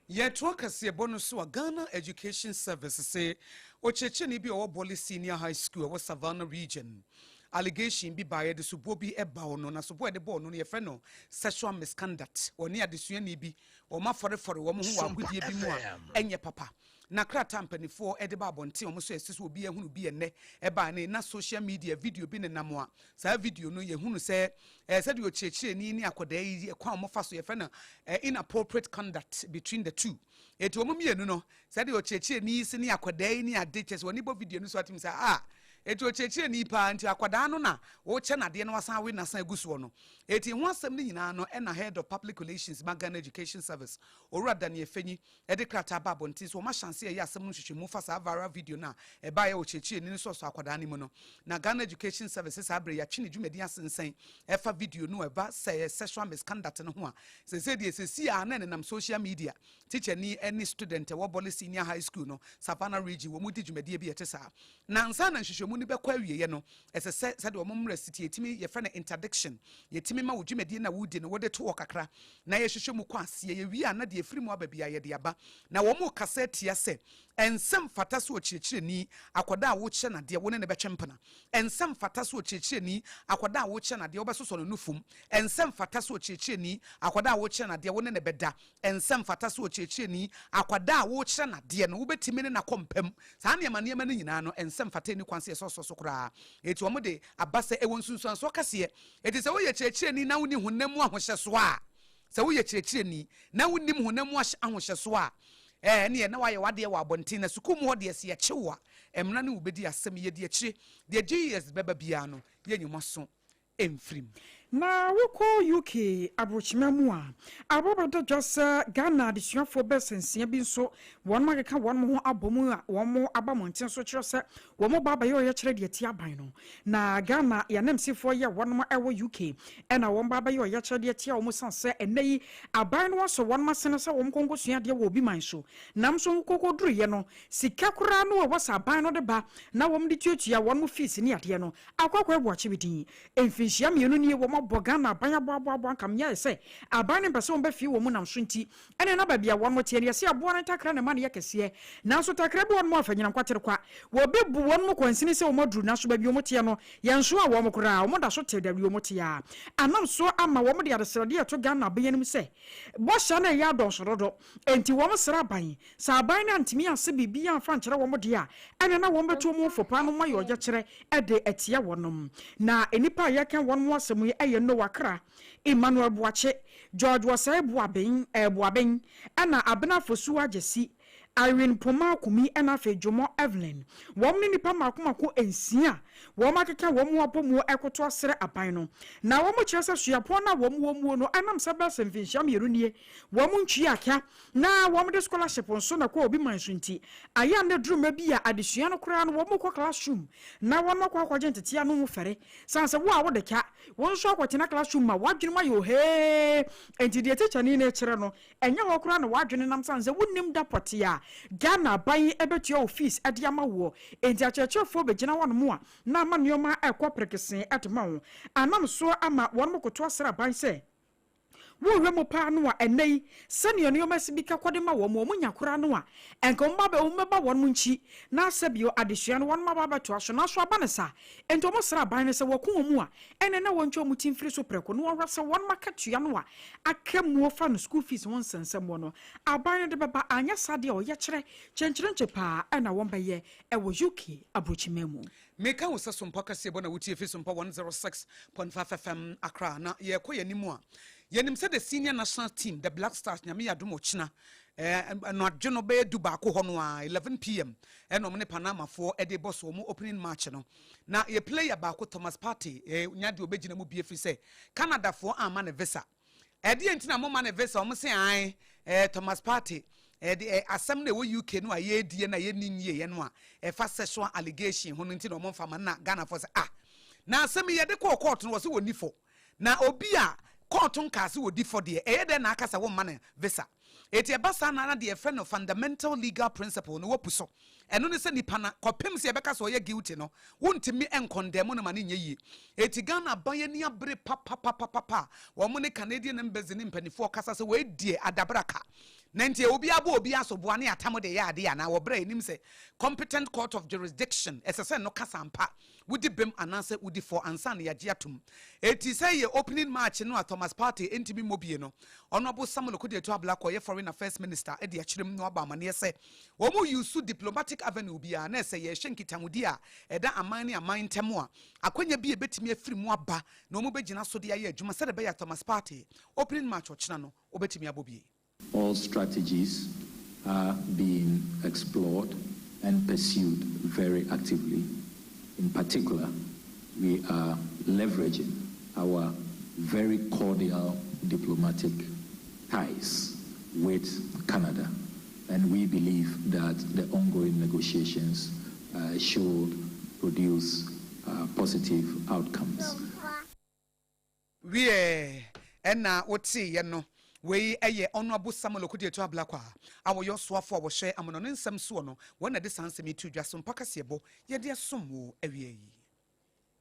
A: Yɛtoa kaseɛbɔ no so a, Ghana Education Service sɛ ɔkyerɛkyerɛni bi a ɔwɔ Bole Senior High School ɛwɔ Savannah Region, allegation bi baeɛ de soboɔ bi ɛba ɔno, na soboɔ a yɛde bɔɔ no no yɛfrɛ no sexual misconduct. Wɔne adesuani bi wɔn afɔrefɔre wɔn ho wɔ agodie bi mu a ɛnyɛ papa, na krataa mpanimfoɔ de ba abɔnten wɔn so ɛsi so obi ehunu bi ɛnɛ ɛbaa ne na social media video bi nenam a saa video no yɛhunu sɛ sɛdeɛ ɔkyerɛkyerɛni ne akwadaa yi kwan a wɔfa so yɛfrɛ no inappropriate conduct between the two. Eti wɔn mmienu no, sɛdeɛ ɔkyerɛkyerɛni si ne akwadaa yi ne ade kyɛ sɛ wɔn bɔ video no so atim sɛ a Eti ɔkyerɛkyerɛni paa nti akwadaa no na wokyɛ no adeɛ na wasan awe n'asan agu soɔ no. Eti ho asɛm no nyinaa no ɛna Head of Public Relations ma Ghana Education Service, Owura Daniel Fenyi de krataa ba abɔnten sɛ wɔahyɛ ase reyɛ asɛm no nhwehwɛmu fa saa viral video no a ɛbaeɛ a ɔkyerɛkyerɛni no sɔsɔɔ akwadaa no mu no. Na Ghana Education Service saa berɛ yi atwe ne dwumadi asensɛn ɛfa video no a ɛba sɛ ɛyɛ sexual misconduct no ho a seesei deɛ seesei a na ɛnenam social media. Tikyani ne student a ɛwɔ Bole Senior High School no, Savannah Region, wɔn di dwumadie bi a ɛte saa. Na ansa na nhwehwɛmu no bɛkɔ awieɛ no, ɛsɛ sɛ sɛdeɛ wɔn mmara si teɛ, yɛtumi, yɛfrɛ no interdiction, yɛtumi ma wo dwumadie no a woredi no, wode to hɔ kakra na yɛhwehwɛ mu kɔ aseɛ. Yɛwie a, na deɛ ɛfiri mu aba biara yɛde aba. Na wɔrekasa atia sɛ ɛnsɛ mfata sɛ ɔkyerɛkyerɛni, akwadaa a worekyerɛ no adeɛ, wo ne no bɛtwe mpena. Ɛnsɛ mfata sɛ ɔkyerɛkyerɛni, akwadaa a worekyerɛ no adeɛ, wobɛsosɔ no nufum. Ɛnsɛ mfata sɛ ɔkyerɛkyerɛni, akwadaa a worekyerɛ no adeɛ, wo ne no bɛda. Ɛnsɛ mfata sɛ ɔkyerɛkyerɛni, akwadaa a worekyerɛ no adeɛ no, wobɛtumi ne no akɔ mpa mu. Saa nneɛma nneɛma no nyinaa no, ɛnsɛ mfata, ɛnni kwan sɛ yɛsɔsɔ so koraa. Enti wɔde aba sɛ ɛwɔ nsunsuansoɔ kɛseɛ. Enti sɛ woyɛ kyerɛkyerɛni na wonni honam mu ahohyɛsoɔ a, sɛ woyɛ kyerɛkyerɛni na wonnim honam mu ahohyɛsoɔ a, ɛɛ, ɛnneɛ na woayɛ w'adeɛ wɔ abɔnten. Na sukuu mu hɔ deɛ, sɛ yɛkye wo a, mmara ne wo bɛdi asɛm. Yɛdi akyire. Deɛ GES bɛba biara no, yɛnyi mo aso mfiri mu.
B: Na wokɔ UK abrokyima mu a, aba bɛda dwa sɛ Ghana adesuafoɔ bɛsɛ nsia bi nso wɔnom akeka wɔnom ho abɔ mu a wɔn aba mmɔnten so kyerɛ sɛ wɔn ba abɛyɛ ɔyɛkyerɛ de atia aban no. Na Ghana yɛanamsifoɔ yɛ wɔnom ɛwɔ UK ɛna wɔn ba abɛyɛ ɔyɛkyerɛ de atia wɔn sane sɛ ɛnnɛ yi aban no asɔ wɔnom asene sɛ wɔn nkɔ nkɔsua adeɛ wɔ obi man so namso wɔkɔkɔduruiɛ no sika koraa no a ɛwɔ sɛ aban no de ba na wɔn de tuatua wɔnom fees ne adeɛ no Akwakoraa Boakye bi din. Mfinhyia mmienu nie wɔn abɔ Ghana aban aboaboaboa nka meaɛ sɛ aban no mpɛ sɛ wɔn bɛ fie wɔn mu nam so nti ɛne na baabi a wɔn teɛ no yɛse aboa no ntakra na ɛma no yɛ kɛseɛ nanso takra bi wɔ nom a fanyina nkwatere kwa wɔ bɛ bu wɔn mu kwansini sɛ wɔn aduru nanso baabi wɔn teɛ no yɛn nsoa wɔn koraa wɔn da so te dabi wɔn teɛ a anam so ama wɔn de adesrɛdeɛ ɛto Ghana aban anim sɛ bɔhyɛ no ɛyɛ adɔnso dodo enti wɔn srɛ aban Sɛ aban no antumi anse biribiara amfa ankyerɛ wɔn deɛ a, ɛnneɛ na wɔbɛto wɔn fo paa no mu ayɛ ɔyɛkyerɛ de atia wɔnom. Na nnipa a yɛreka wɔn ho asɛm yi yɛ Noah Kra, Emmanuel Boakye, George Osei Boaben, eh, Boaben, ɛna Abena Fosuo Agyasi, Irene Pomaa Kumi ɛna afei Dwomo Evelyn. Wɔn ne nnipa mmaako mmaako nsia a wɔn akeka wɔn ho abɔ mu rekoto asrɛ aban no. Na wɔkyerɛ sɛ suapɔn no a wɔn wɔ muo no ɛnam sɛ bɛyɛ sɛ mfinhyia mmienu nie wɔn ntwea ka Na wɔn de scholarship nso na kɔ obi man so nti, ayɛ a na duru mɛ bi a adesua no koraa no wɔn kɔ classroom na wɔn akɔ akɔgye ntetea no ho fɛre san sɛ wo a wode ka wo nso akɔtena classroom ma w'adwene mu ayɛ ohee nti deɛ tikyani no rekyerɛ no ɛnyɛ hɔ koraa na w'adwene nam san sɛ wonnim da pɔtee a Ghana aban bɛtua wo fees de ama woɔ nti akyerɛkyerɛfoɔ bɛgyina hɔnom a na ama nneɛma ɛkɔ perekesee de ma wo anam soɔ ama wɔn koto asrɛ aban sɛ Wohwɛ mu paa no a, ɛnnɛ yi, sɛnea nneɛma si bi ka kɔ de ma wɔn, wɔn nya koraa no a, ɛnka wɔn ba bɛ, wɔn bɛba wɔn nkyi, na sɛ bio, adesua no, wɔn aba abɛtoa so. Nanso aba no saa. Enti wɔsrɛ aban no sɛ wɔko wɔn mu a, ɛnneɛ na wɔntwa wɔn ti mfiri so prɛko, na wɔnhwɛ sɛ wɔn akatua no a aka muo fa no school fees ho nsɛnsɛmmoɔ no, aban no de bɛba, anyɛ saa deɛ a ɔyɛkyerɛ kyenkyerenkye paa na wɔbɛyɛ wɔ UK aburokyiman mu.
A: Meka wo sɛ Sompa kaseɛbɔ na wotie fi Sompa 106.5 FM Accra. Na yɛrekɔ yɛn anim a, yɛnim sɛ the senior national team, the Black Stars, Nyame yɛ adom ɔkyena, eh, anadwo no bɛyɛ du baako hɔ no a, 11 pm, ɛna wɔn ne Panamafoɔ de bɔ so wɔn opening match no. Na yɛ player baako, Thomas Partey, eh, nya deɛ ɔbɛgyina mu bie firi sɛ Canadafoɔ amma ne visa. Ɛdeɛn nti na moma no visa? Wɔn se ae, eh, Thomas Partey, eh, de, eh, asɛm no ɛwɔ UK no a yɛredie no a yɛnni nwieɛ no a ɛfa sexual allegation ho no nti na wɔn mfa ma no na Ghanafoɔ sɛ ah, na asɛm yi yɛde kɔɔ court no wɔ se wɔnni fɔ. Na obi a court nkaa se wɔdi fɔ deɛ, ɛyɛ dɛn na aka sɛ womma no visa? Enti ɛba saa na na deɛ yɛfrɛ no fundamental legal principle no wɔpu so. Ɛno ne sɛ nipa no kɔpem sɛ yɛbɛka sɛ ɔyɛ guilty no, wontumi nkɔndɛmo no ma no nyɛ yie. Enti Ghana aban ani abere papapapapa a wɔn ne Canadian Embassy ne mpanifoɔ kasa sɛ wei deɛ adabraka. Na nti obiara bɔ obiara soboa ne atam de yɛ adeɛ anaa wɔ berɛ a yɛnim sɛ competent court of jurisdiction ɛsɛ sɛ ɛno kasa ampa wodi bem anaasɛ wodi fɔ ansa na yɛagye atom. Enti sɛ yɛ opening match no a Thomas Partey ntumi mmɔ bie no, Honourable Samuel Okudzeto Ablakwa ɔyɛ Foreign Affairs Minister de akyerɛ mu na wabɔ amaneɛ sɛ wɔn use diplomatic avenue biara na ɛsɛ yɛhwɛ nkitahodie a ɛda aman ne aman ntam a akwanya bi a ɛbɛtumi afiri mu aba na wɔn bɛgyina so de ayɛ adwuma sɛdeɛ ɛbɛyɛ a Thomas Partey opening match ɔkyena no ɔbɛtumi abɔ bie.
J: All strategies are being explored and pursued very actively. In particular, we are leveraging our very cordial diplomatic ties with Canada. And we believe that the ongoing negotiations should produce positive outcomes.
A: Wiɛ, ɛna woteeɛ no, wei yɛ Honourable Samuel Okudzeto Ablakwa a wɔyɛ ɔsoafo a wɔhwɛ amanɔne nsɛm soɔ no, wɔn na ɛde saa nsɛm yi to dwa so mpa kaseɛbɔ yɛde asom wo awia yi.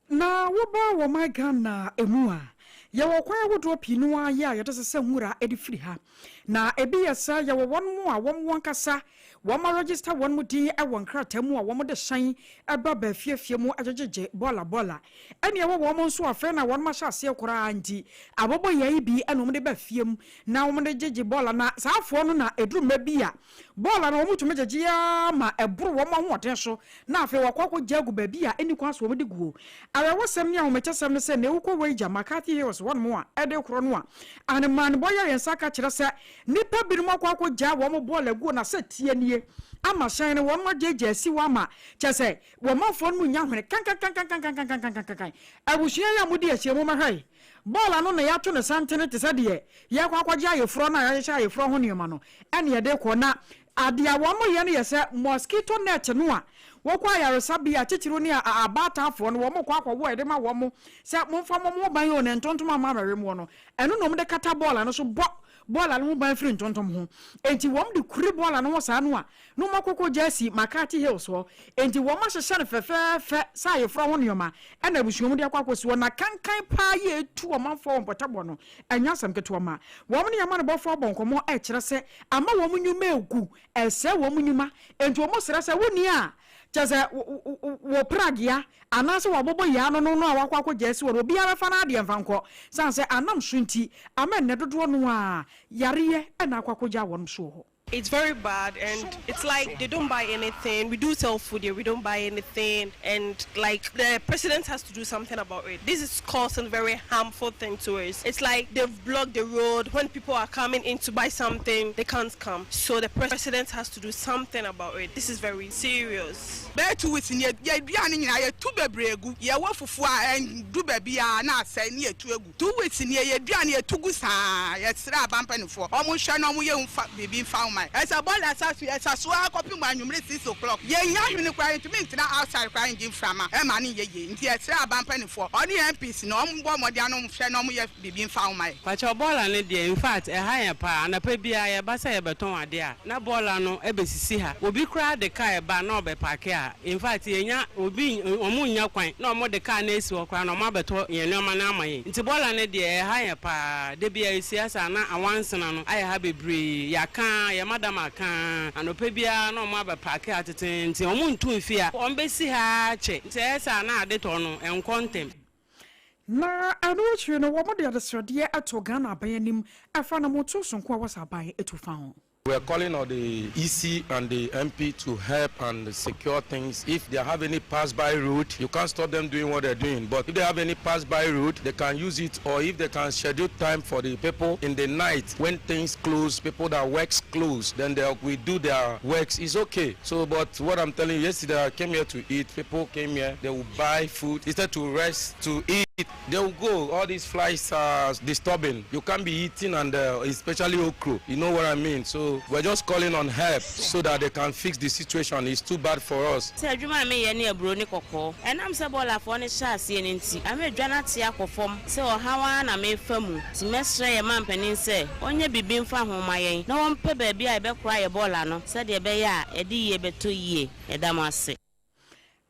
B: Na woba wɔ man Ghana mu a, yɛwɔ kwan ahodoɔ pii no ara yɛ a yɛde sesa nwura de firi ha. Na ebi yɛ sɛ yɛwɔ wɔn a wɔn ankasa wɔn aregister wɔn din wɔ nkrataa mu a wɔde hyɛn ba ba afiefie mu gyegyegye bɔɔla bɔɔla. Ɛne ɛwɔ wɔn nso afei na wɔn ahyɛ aseɛ koraa nti abɔbɔyɛ yi bi na wɔde ba fie mu na wɔde gyegye bɔɔla na saa afoɔ no na ɛduru mmerɛ bi a bɔɔla no wɔtumi gyegye ara ma ɛboro wɔn ahoɔden so na afei wɔakɔ akɔgya agu baabi a ɛnni kwan so wɔde guo. Awerɛhosɛm ne ahomekyɛsɛm ne sɛ nea wokɔ Weija, McCarthy Hills hɔnom a ɛde korɔ no a anemanebɔ yɛ yɛn nsa ka kyerɛ sɛ nnipa binom akɔ akɔgya wɔn bɔɔla aguo na sɛ tie nie ama hyɛn no wɔn agyaagyaa asi hɔ ama kyerɛ sɛ Wɔ manfoɔ no mu nnya hwene kankankankankankankankankan. Abusua yi a modi ahyia mu mmɛhwɛ yi, bɔɔl ano na yɛato no santene te sɛ deɛ yɛrekɔ akɔgye ayeforɔ no a yɛahyehyɛ ayeforɔ ho nneɛma no ɛne yɛde rekɔ. Na adeɛ a wɔyɛ no yɛ sɛ mosquito net no a wɔkɔ ayaresabea titiriw ne abaatafoɔ no wɔkɔ akɔwɔ ɛde ma wɔn sɛ momfa mo ho ban o ne ntontom amma ammɛwe moɔ no, ɛno na wɔde kata bɔɔl ano so bɔ bɔɔla no ho ban firi ntontom ho. Enti wɔn de kuri bɔɔla no ho saa no a, na wɔn akɔkɔ gya asi McCarthy Hills hɔ. Enti wɔn ahyehyɛ no fɛfɛɛfɛ sɛ ayeforɔ ho nnoɔma ɛna abusua mu de akɔ akɔsi hɔ. Na kankan paa yi a ɛtu ɔmanfoɔ wɔ mpɔtam no, ɛnyɛ asɛm ketewa ma wɔn ne amanebɔfoɔ abɔ nkɔmmɔ ɛkyerɛ sɛ ama wɔn nnwuma agu, ɛresɛe wɔn nnwuma. Enti wɔn srɛ sɛ wonni a, kyerɛ sɛ wɔ pragea anaasɛ wɔabobɔ yɛn ano no no a wakɔ akɔgya asi hɔ no, obiara mfa n'adeɛ mfa nkɔ, sane sɛ anam so nti ama nnɛ dodoɔ no ara yareɛ na akɔ akɔgya wɔn so wɔ hɔ.
K: It's very bad and it's like they don't buy anything we do sell food here we don't buy anything and like the president has to do something about it this is causing very harmful thing to us it's like they've blocked the road when people are coming in to buy something they can't come so the president has to do something about it this is very serious.
L: Bɛyɛ 2 weeks nie, yɛn aduane nyinaa yɛtu bebree gu. Yɛwɔ fufuo a ɛndu baabiara na asɛe ne yɛtu agu. 2 weeks nie, yɛn aduane yɛtu gu saa. Yɛsrɛ aban mpanimfoɔ wɔn nhwɛ na wɔn yɛ nfa biribi nfa ho ma yɛn. Ɛsɛ bɔɔla asa so yɛsa so ara kɔpem anwummere 6 o'clock. Yɛnnya hwene koraa, yɛntumi ntena outside koraa ngye mframa ɛma no nyɛ yie. Nti yɛsrɛ aban mpanimfoɔ ɔne MPs no wɔn bɔ mmɔden ano nhwɛ na wɔn yɛ biribi nfa ho ma yɛn.
M: Pakyɛw bɔɔla no deɛ infact ɛha yɛn paa anɔpa biara yɛba sɛ yɛbɛtɔn adeɛ a na bɔɔla no ɛbɛsisi ha obi koraa de car ɛba na ɔbɛ park a infact yɛnya obi ɔmo nnya kwan na ɔmo de car no asi hɔ koraa na ɔmo abɛtɔ yɛn nneɛma no ama yɛn nti bɔɔla no deɛ ɛha yɛn paa da biara ɛsi asa na awansena no ayɛ ha bebree yɛaka yɛn madam aka anɔpa biara na ɔmo abɛ park ha tete nti ɔmo ntu mfi ha ɔmo bɛsi ha kyɛ nti ɛyɛ saa na ade tɔ no ɛnkɔ ntɛm.
B: Na ɛno akyiri no, wɔde adesrɛdeɛ ato Ghana aban anim ɛfa anammɔntuo sononko a ɛwɔ sɛ aban tu fa ho.
N: We are calling on the EC and the MP to help and secure things. If they have any pass-by route, you can't stop them doing what they're doing. But if they have any pass-by route, they can use it, or if they can schedule time for the people in the night when things close, people that works close, then they will do their works. It's okay. So, but what I'm telling you, yesterday I came here to eat. People came here, they will buy food instead to rest to eat. They will go. All these flies are disturbing. You can't be eating and especially okra. You know what I mean? So we're just calling on help so that they can fix the situation. It's too bad for us.
O: Sɛ adwuma a meyɛ ne aburo ne kɔkɔɔ ɛnam sɛ bɔɔlafoɔ no hyɛ aseɛ no nti ama adwa no ate akɔ fam sɛ ɔhaw ara na mefa mu nti mɛsrɛ yɛ ma mpanin sɛ ɔnyɛ biribi mfa ho ma yɛn na wɔmpɛ baabi a yɛbɛkora yɛ bɔɔla no sɛdeɛ ɛbɛyɛ a ɛde yie bɛtɔ yie. Yɛda mo ase.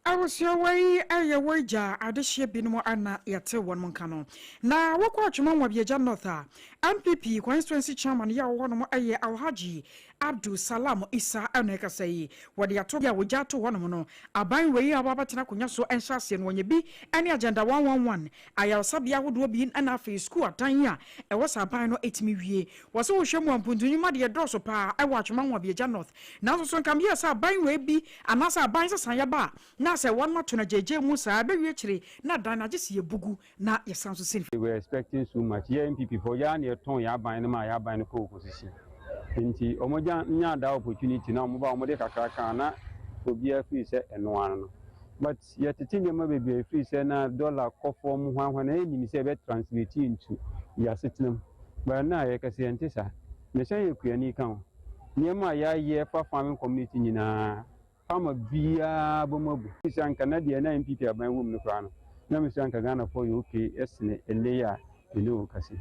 B: Abusua yi yɛ wɔagya adehyeɛ binom ana yɛte wɔn nka no na wɔkɔ Atwima Nwabiagya North a NPP constituency chairman yɛ a wɔwɔ nom yɛ Alhaji Abdul Salam Isa ɛna ɛkasa yi wɔde ato a wɔgya ato hɔnom no aban wei a wɔabɛtena akonnwa so nhyɛ aseɛ no wɔnyɛ bi ne Agenda 111 ayaresabea ahodoɔ bi ɛna afei sukuu adan a ɛwɔ sɛ aban no ɛtumi wie wɔ sɛ wɔhwɛ mu a mpuntunnwuma deɛ dɔɔso paa ɛwɔ Atwima Nwabiagya North nanso so nka meyɛ sɛ aban wei bi anaasɛ aban sesan yɛba a na sɛ wɔn ato no agyegye mu saa ɛbɛwie akyire na dan no agye sɛ yɛbugu na yɛsan so sini.
P: We were expecting so much. Yɛ NPP foɔ yɛa na yɛtɔn yɛ aban no ma yɛ aban no kɔ opposition. Nti ɔmo gya nya da opportunity na ɔmo ba ɔmo de kakra kan na obiara firi sɛ ɛno ano no. But yɛtete nneɛma bebree ɛfiri sɛ na dollar kɔ fam hwanhwan na yɛnnim sɛ ɛbɛ translate into yɛn asetena mu. But ɛnnɛ a yɛkasa yi ɛnte saa. Mesan yɛ kuani ka ho. Nneɛma a yɛayɛ fa farming community nyinaa, farmer biara bɔ mu abu. Sɛ anka na deɛ na NPP aban wɔ mu no koraa no, na mesɛ anka Ghanafoɔ yɛ okay sene ɛnnɛ yi a me ne wo rekasa yi.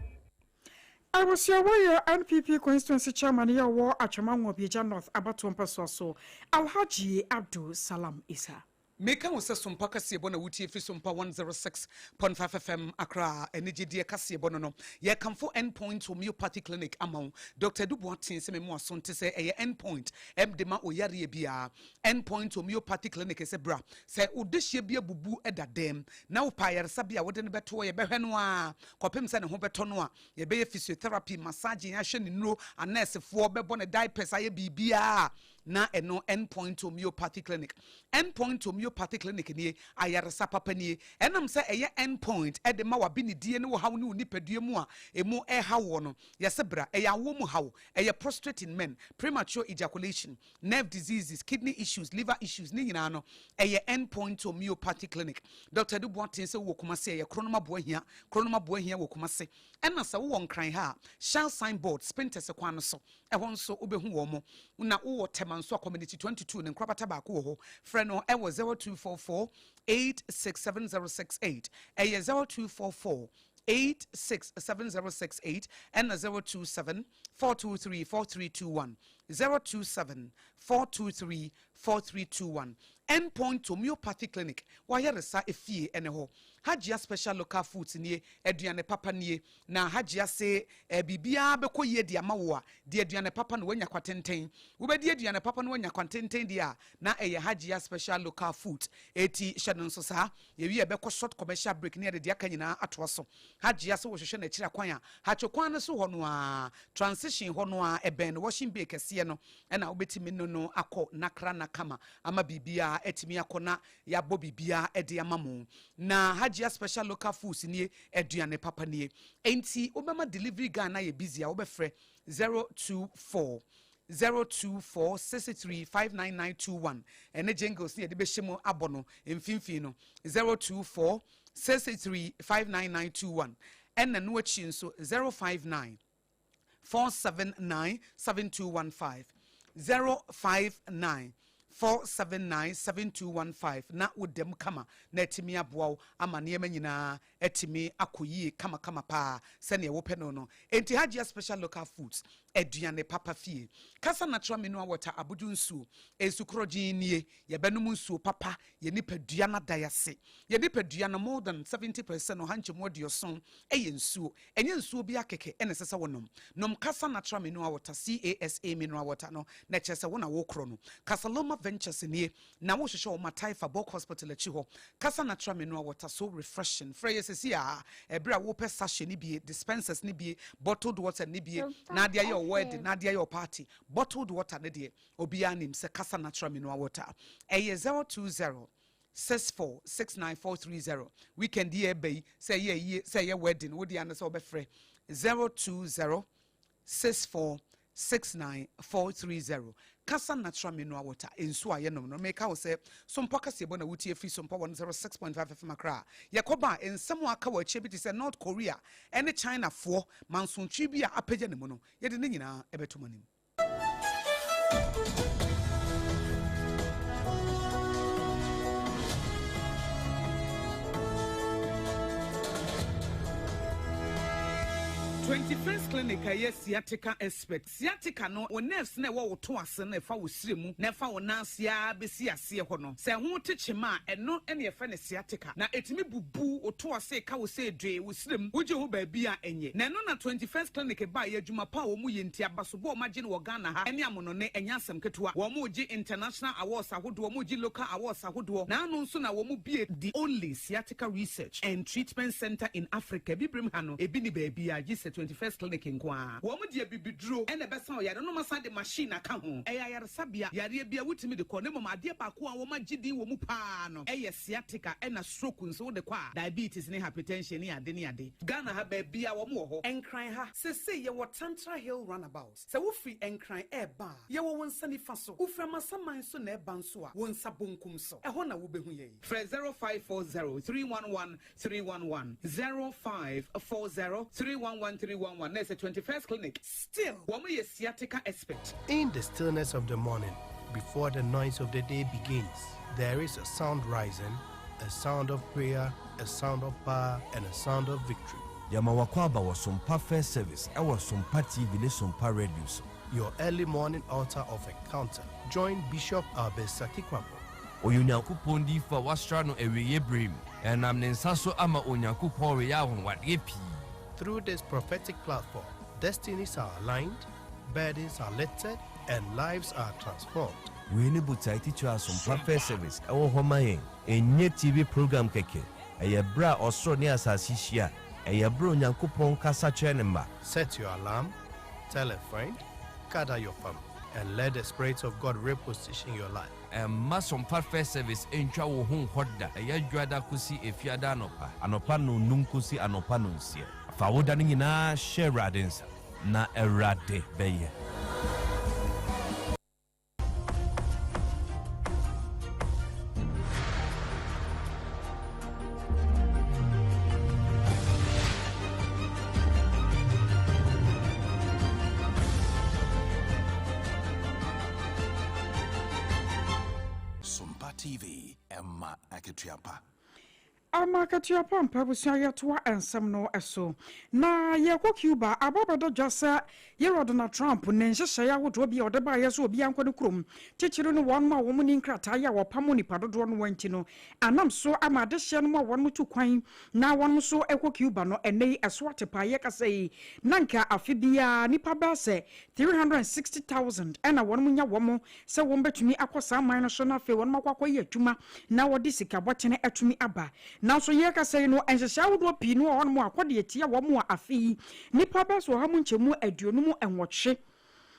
B: Abusua wei yɛ NPP constituency chairman yi a ɔwɔ Atwema Nwabiagya North abatoɔ mpɛsoa so, Alhaji Abdul Salam Issah.
A: Meka wo sɛ Sompa kaseɛbɔ na wotie firi Sompa 106.5 FM Accra anigyedeɛ kaseɛbɔ no no. Yɛkamfo End Point Homeopathy Clinic ama wo. Doctor Adu Boateng sɛ memo aso nte sɛ ɛyɛ End Point de ma oyareɛ biara. End Point Homeopathy Clinic sɛ bra sɛ wo dehyeɛ bi abubu da dɛm na wopɛ ayaresabea a wode no bɛtoɔ yɛbɛhwɛ no ara kɔpem sɛ ne ho bɛtɔ no a yɛbɛyɛ physiotherapy, massaging, ahwɛ ne nnuro, anɛɛsefoɔ bɛbɔ no diapers ayɛ biribiara na ɛno End Point Homeopathy Clinic. End Point Homeopathy Clinic nie, ayaresa papa nie. Ɛnam sɛ ɛyɛ End Point de ma w'abenedie ne wo haw ne wo nipadua mu a ɛmu ɛreha woɔ no, yɛse bra, ɛyɛ awoɔ mu haw, ɛyɛ prostrate in men, premature ejaculation, nerve diseases, kidney issues, liver issues, ne nyinaa no, ɛyɛ End Point Homeopathy Clinic. Doctor Adu Boateng sɛ wowɔ Kumasi a, ɛyɛ Kronom Aboahia, Kronom Aboahia wɔ Kumasi. Ɛna sɛ wowɔ Nkran ha a, Shell sign board, Spintex kwan no so, ɛhɔ nso wobɛhu wɔn. Na wowɔ Tema nso a, Community 22 ne nkorabata baako wɔ hɔ. Frɛ no ɛwɔ 0244 867068. Ɛyɛ 0244 867068 ɛna 027 423 4321, 027 423 4321. End Point Homeopathy Clinic, w'ayaresa efie ɛne hɔ. Hajia Special Local Foods nie, aduane papa nie. Na Hajia se eh, biribiara bɛkɔ yie de ama wo a, di aduane papa na woanya kwatenten. Wobɛdi aduane papa na woanya kwatenten deɛ a, na ɛyɛ Hajia Special Local Foods. Eti hyɛ no nso saa. Yɛwie a yɛbɛkɔ short commercial break na yɛde deɛ aka nyinaa atoa so. Hajia se wohwehwɛ no akyiri akwan a, Hatcho kwan no so hɔ no ara, transition hɔ no ara, ɛbɛn no washing bay kɛseɛ no, ɛna wobɛtumi ne no akɔ nakra na kama ama biribiara atumi akɔ na yɛabɔ biribiara de ama mo. Na Hajia Special Local Foods nie, aduane papa nie. Enti wobɛma delivery guy no ayɛ busy a wobɛfrɛ 024 024 63 59921 ɛne jingles ne yɛde bɛhyɛ mu abɔ no mfimfini no 024 63 59921 ɛna no akyi nso 059 479 7215 059 479 7215 na woda mu kama na atumi aboa wo ama nneɛma nyinaa atumi akɔ yie kamakama paa sɛnea wopɛ no no. Enti Hajia Special Local Foods, aduane papa fie. Kasa Natural Mineral Water, abodwo nsuo, nsu korɔgyenn nie, yɛbɛnom nsuo papa, yɛn nipadua no ada ase. Yɛn nipadua no more than 70 percent, ɔha nkyɛmu aduɔson, yɛ nsuo. Ɛnyɛ nsuo biara kɛkɛ na ɛsɛ sɛ wonom. Nom Kasa Natural Mineral Water, CASA Mineral Water, no na ɛkyerɛ sɛ wo na worekorɔ no. Casaloma Ventures nie, na wohwehwɛ wɔn a Taifa Bulk Hospital akyi hɔ. Kasa Natural Mineral Water, so refreshing. Frɛ yɛ seesei ara ɛberɛ a wopɛ sachet no bie, dispensers no bie, bottled water no bie, na ade ayɛ wo wedding, na ade ayɛ wo party. Bottled water no deɛ, obiara nim sɛ Kasa Natural Mineral Water. Ɛyɛ 020 64 69 430. Weekend yi a ɛreba yi, sɛ ɛyɛ ayie, sɛ ɛyɛ wedding, wo deɛ ara ne sɛ wobɛfrɛ 020 64 69 430. Kasa Natural Mineral Water, nsuo a yɛnom no. Meka wo sɛ, Sompɔ kaseɛbɔ na wotie firi Sompɔ 106.5 FM Accra. Yɛkɔba a, nsɛm a aka wɔ akyire bi te sɛ North Korea ne Chinafoɔ mansotwe bi a apagya ne mu no, yɛde ne nyinaa bɛto mo anim. 21st Clinic a ɛyɛ sciatica expert. Sciatica no, wo nerves no a ɛwɔ wo to ase no a ɛfa wo srɛ mu na ɛfa wo nan ase ara bɛsi aseɛ hɔ no, sɛ ɛho te kyema a, ɛno na yɛfrɛ no sciatica. Na ɛtumi bubu wo to ase ka wo sɛ dwee wo srɛ mu, wogye ho baabi a ɛnyɛ. Na ɛno na 21st Clinic baeɛ, adwuma pa a wɔyɛ nti, abasobɔ a wɔagye no wɔ Ghana ha ne amonone, ɛnyɛ asɛm ketewa. Wɔregye international awards ahodoɔ, wɔregye local awards ahodoɔ. Na ano nso na wɔbue the only sciatica research and treatment centre in Africa. Abibirem ha no, ebi nni baabiara gye sɛ. ɛsɛ 21st Clinic nko ara. Wɔn de abibiduro na ɛbɛsa wo yareɛ na wɔasan de machine aka ho. Ɛyɛ ayaresabea. Yareɛ biara wotumi de kɔ na mmom adeɛ baako a wɔagye din wɔ mu pa ara no yɛ sciatica ɛna stroke nso wode kɔ a diabetes ne hypertension ne ade ne ade. Ghana ha baabiara wɔn wɔ hɔ. Nkran ha seesei yɛwɔ Tantra Hill Runabout. Sɛ wofiri Nkran reba a, yɛwɔ wo nsa nifa so. Wofiri Amasaman nso na ɛreba nso a, wo nsa bonkum so. Ɛhɔ na wobɛhu yɛn. Frɛ 0540 311 311, 0540 311 311 na ɛsɛ 21st Clinic. Still, wɔn yɛ sciatica expert.
Q: In the stillness of the morning, before the noise of the day begins, there is a sound rising, a sound of prayer, a sound of power, and a sound of victory.
R: Yɛma w'akwaaba wɔ Sompa First Service ɛwɔ Sompa TV ne Sompa Radio so.
Q: Your early morning altar of encounter. Join Bishop Albert Sakikwampo.
R: Ɔyɛ Onyankopɔn diyifo a wɔasra no awieeɛ berɛ mu. Ɛnam ne nsa so ama Onyankopɔn reyɛ anwanwadeɛ pii.
Q: Through this prophetic platform, destinies are aligned, burdens are lifted, and lives are transformed.
R: Wei ne botae titire a Sompa First Service wɔ hɔ ma yɛn. Ɛnyɛ TV program kɛkɛ. Ɛyɛ berɛ a ɔsoro ne asase hyia. Ɛyɛ berɛ a Onyankopɔn kasa kyerɛ ne mma.
Q: Set your alarm, tell a friend, gather your family, and let the Spirit of God reposition your life.
R: Mma Sompa First Service ntwa wo ho nkɔ da. Ɛyɛ Dwoada kosi Efiada anɔpa. Anɔpa nnɔnnum kosi anɔpa nnɔnsia. Fa wo da no nyinaa hyɛ Awurade nsa, na Awurade bɛyɛ.
S: Sompa TV, ɛma akatua pa.
B: Ama akatua pa mpa abusua yɛtoa nsɛm no so na yɛkɔ Cuba aba abɛdɔ dwa sɛ Yɛwura Donald Trump ne nhyehyɛe ahodoɔ bi a ɔde baeɛ sɛ obiara nkɔ ne kurom, titiriw ne wɔn a wɔn nni nkrataa a wɔpamo nnipa dodoɔ no ara nti no, anam so ama adehyeɛ nom a wɔn tu kwan na wɔn nso kɔ Cuba no ɛnnɛ yi ɛso ate paa. Yɛkasa yi na anka afe biara nnipa bɛyɛ sɛ 360,000 na wɔn nya wɔn sɛ wɔn bɛtumi akɔ saa man no so na afei wɔn akɔ akɔyɛ adwuma na wɔde sika bɔtene atumi aba. Nanso yɛrekasa yi no, nhyehyɛe ahodoɔ pii no wɔ hɔnom a akɔdeɛ atia wɔn a afe yi nnipa bɛyɛ sɛ ɔha mu nkyɛmu 58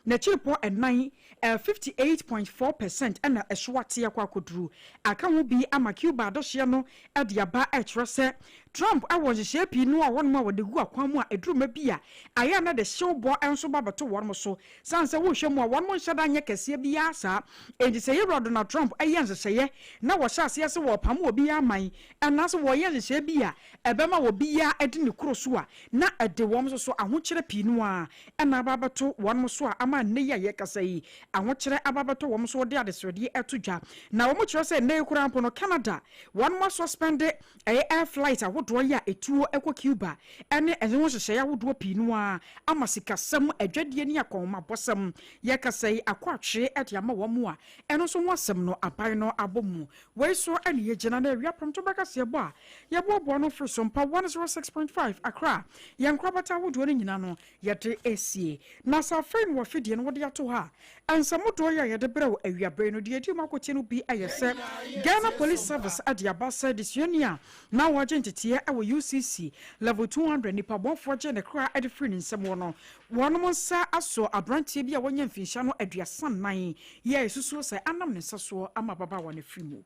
B: n'akyiripɔ nnan, 58.4 percent, na ɛso ate akɔ akɔduru. Aka ho bi ama Cuba adehyeɛ no de aba rekyerɛ sɛ Trump wɔ nhyehyɛe pii no wɔ hɔnom a wɔde gu akwan mu a ɛduru mma bi a ayɛ a na de hyewbɔ nso ba bɛto wɔn so. Sane sɛ wohwɛ mu a wɔn nhyɛ da nyɛ kɛseɛ biara saa. Enti sɛ yɛwura Donald Trump yɛ nhyehyɛeɛ na wɔhyɛ aseɛ sɛ wɔrepamo obiara aman anaasɛ wɔreyɛ nhyehyɛeɛ bi a ɛbɛma obiara adi ne kuro so a, na ɛde wɔn nso so ahokyerɛ pii no ara na aba abɛto wɔn so a ama nnɛ yi a yɛrekasa yi ahokyerɛ aba abɛtɔ wɔn so wɔde adesrɛdeɛ to dwa. Na wɔkyerɛ sɛ nnɛ yi koraa mpo no Canada wɔn asɔspɛnde Ɛyɛ air flight ahodoɔ yi a ɛtuo kɔ Cuba ne ɛho nhyehyɛeɛ ahodoɔ pii no ara ama sikasɛm, adwadie ne akɔnhomabɔsɛm yɛkasa yi akɔ atwee de ama wɔn a ɛno nso ho asɛm no aban no abɔ mu. Wei so ne yɛgyina na awia prɔmto kaseɛbɔ a yɛboaboa ano firi Sompa 106.5 Accra yɛn nkorabata ahodoɔ no nyinaa no yɛde resie. Na sɛ afei na w'afidie no wode ato hɔ a, nsɛmmodoɔ yi a yɛde brɛ wo awiaberɛ yi no, deɛ ɛdi mu akotie no bi yɛ sɛ Ghana Police Service de aba sɛ desuani a na ɔregye nteteɛ wɔ UCC Level 200 nipabɔfoɔ gyee ne kra de firii ne nsam wɔ no, wɔnom nsa asɔ aberanteɛ bi a wanya mfinhyia no 34 yi a yɛsusuo sɛ anam ne nsa soɔ ama ababaawa no afiri mu.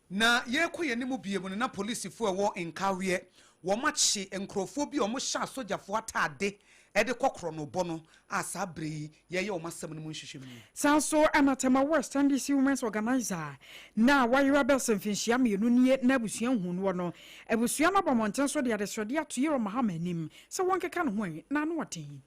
A: Na yɛrekɔ yɛn anim bio no, na polisifo a ɛwɔ Nkaweɛ, wɔakye nkurɔfoɔ bi a wɔhyɛ asogyafoɔ ataade de kɔ korɔnobɔ no a saa berɛ yi yɛreyɛ wɔn asɛm no mu nhwehwɛmu.
B: Saa nso na Tema West NDC Women's Organiser na wayera bɛsɛ mfinhyia mmienu nie na abusua nhuu noɔ no. Abusua no abɔ mmɔnten so de adesrɛdeɛ ato Yerah Mahama anim sɛ wɔnkeka ne ho ɛ na ano ɔden.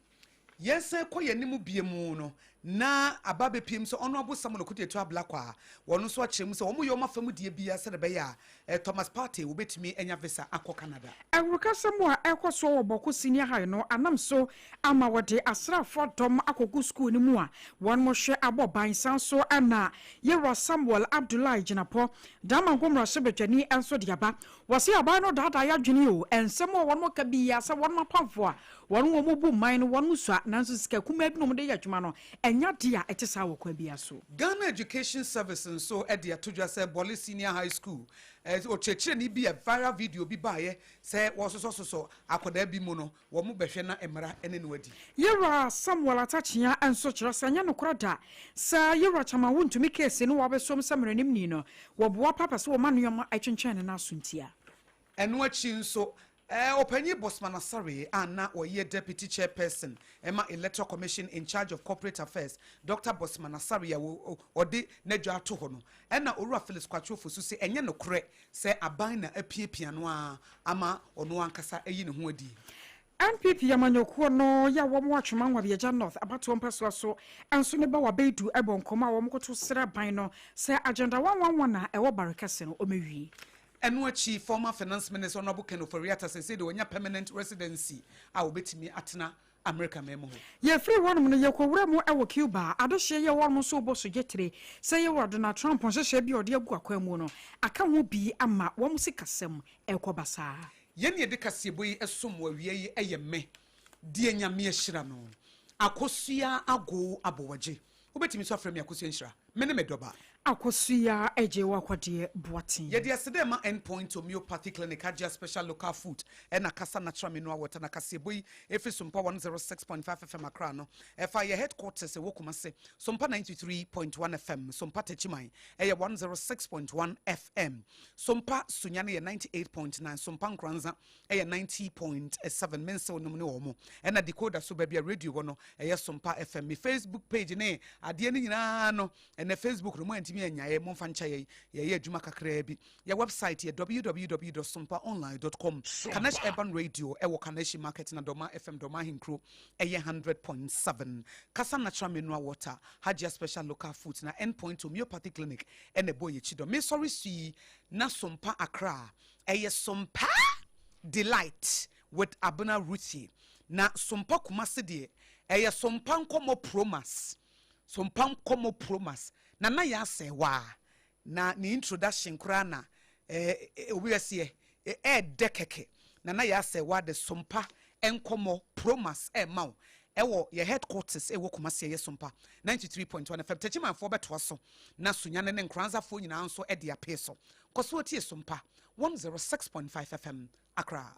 A: Yɛsan kɔ yɛn anim bio mu no, na aba abɛpiem sɛ Honourable Samuel Okudzeto Ablakwa a wɔn nso akyerɛ mu sɛ wɔyɛ wɔn afa mu deɛ biara sɛdeɛ ɛbɛyɛ a Thomas Partey wɔbɛtumi anya visa akɔ Canada.
B: Awurukasɛm a ɛrekɔ soɔ wɔ Bawku Senior High no anam so ama wɔde asraafoɔ dɔm akɔgu sukuu no mu a wɔhwɛ abɔ ban. San nso na Yewura Samuel Abdullahi Jinapor, Damango mmarahyɛbadwani nso de aba. Wɔse aban no daadaa y'adwene o, nsɛm a wɔn ka biaa sɛ wɔn apamfo a wɔn wɔn bu man no wɔn sua nanso sika kumaa bi na wɔn de yɛ adwuma no ɛnyɛ. Ɛnyɛ adeɛ a ɛte saa wɔ kwan biara so.
A: Ghana Education Service nso de ato dwa sɛ Bole Senior High School ɔkyerɛkyerɛni bi a viral video bi baeɛ sɛ wɔresosɔsosɔ akwadaa bi mu no, wɔbɛhwɛ na mmara ne no adi.
B: Yewura Samuel Atakyea nso kyerɛ sɛ ɛnyɛ nokorɛ da sɛ Yewura Kyama wontumi keesi no wɔabɛsom sɛ mmaranimni no, wɔboa pa pɛ sɛ wɔma nnoɔma twentwɛn ne nan so ntia.
A: Ɛno akyi nso, Ɔpanyin Bosman Asare a na ɔyɛ Deputy Chairperson ma Electoral Commission in charge of Corporate Affairs, Dɔkta Bosman Asare a ɔde n'adwa ato hɔ no, ɛna Owura Felix Kwakye Ofosu se ɛnyɛ nokorɛ sɛ aban na apiapia no ara ama ɔno ankasa ayi ne ho adi.
B: NPP amanyɔkuo no yɛ a wɔn wɔ Atwema Nwabiagya North abatoɔ mpɛsoa so nso ne Bawa Baidu bɔ nkɔmmɔ a wɔkoto srɛ aban no sɛ Agenda 111 a ɛwɔ Barekɛse no wɔmmɛwie.
A: Ɛno akyi, former Finance Minister Honourable Ken Ofori-Atta seesei deɛ wanya permanent residency a ɔbɛtumi atena Amerika man mu hɔ.
B: Yɛfiri hɔnom no, yɛkɔwura mu wɔ Cuba. Adehyeɛ yi a ɛwɔ hɔnom nso rebɔ so dwetire sɛ yɛwura Donald Trump nhyehyɛɛ bi a ɔde agu akwan mu no aka ho bi ama wɔn sikasɛm rekɔ basaa.
A: Yɛn a yɛde kaseɛbɔ yi som wo awia yi yɛ me, deɛ Nyame ahyira no, Akosua Agoo Abowagye. Wobɛtumi nso afrɛ me Akosua Nhyira. Me ne me dɔba.
B: Akosua Agye Wakwadeɛ Boateng.
A: Yɛde aseda rema End Point Homeopathy Clinic, Hajia Special Local Food, ɛna Kasa Natural Mineral Water. Na kaseɛbɔ yi ɛfiri Sompa 106.5 FM Accra no, ɛfa yɛ headquarters ɛwɔ Kumasi, Sompa 93.1 FM, Sompa Techiman ɛyɛ 106.1 FM, Sompa Sunyani yɛ 98.9, Sompa Nkoranza ɛyɛ 90.7 mensew nom ne wɔn ɛna decoder so baabi a radio wɔ no ɛyɛ Sompa FM. Me Facebook page ne adeɛ no nyinaa no ɛnɛ Facebook no mo antumi anyaeɛ, momfa nkyɛ yɛn, yɛyɛ adwuma kakraa bi. Yɛ website yɛ www.sompaonline.com. Kanesh Urban Radio ɛwɔ Kaneshi Market na Dɔma FM Dɔma Ahenkuro ɛyɛ 100.7. Kasa Natural Mineral Water, Hajia Special Local Foods na Endpoint Homeopathy Clinic ɛna ɛbɔ yɛkyi dɔ. Mesɔre sui na Sompa Accra Ɛyɛ Sompa Delight with Abena Ruthie. Na Sompa Kumasi deɛ, ɛyɛ Sompa Nkɔmmɔ Promas. Sompa Nkɔmmɔ Promas. Nana Yaa Serwaa. Na ne introduction koraa na eh, obi bɛseɛ, ɛɛdɛ kɛkɛ. Nana Yaa Serwaa de Sompa Nkɔmmɔ Promas ɛɛma wo ɛwɔ yɛ headquarters ɛwɔ Kumasi, ɛyɛ Sompa 93.1 FM. Techimanfoɔ bɛtoa so, na Sunyani ne Nkoranzafoɔ nyinaa nso de apee so. Kɔ so tie Sompa 106.5 FM, Accra.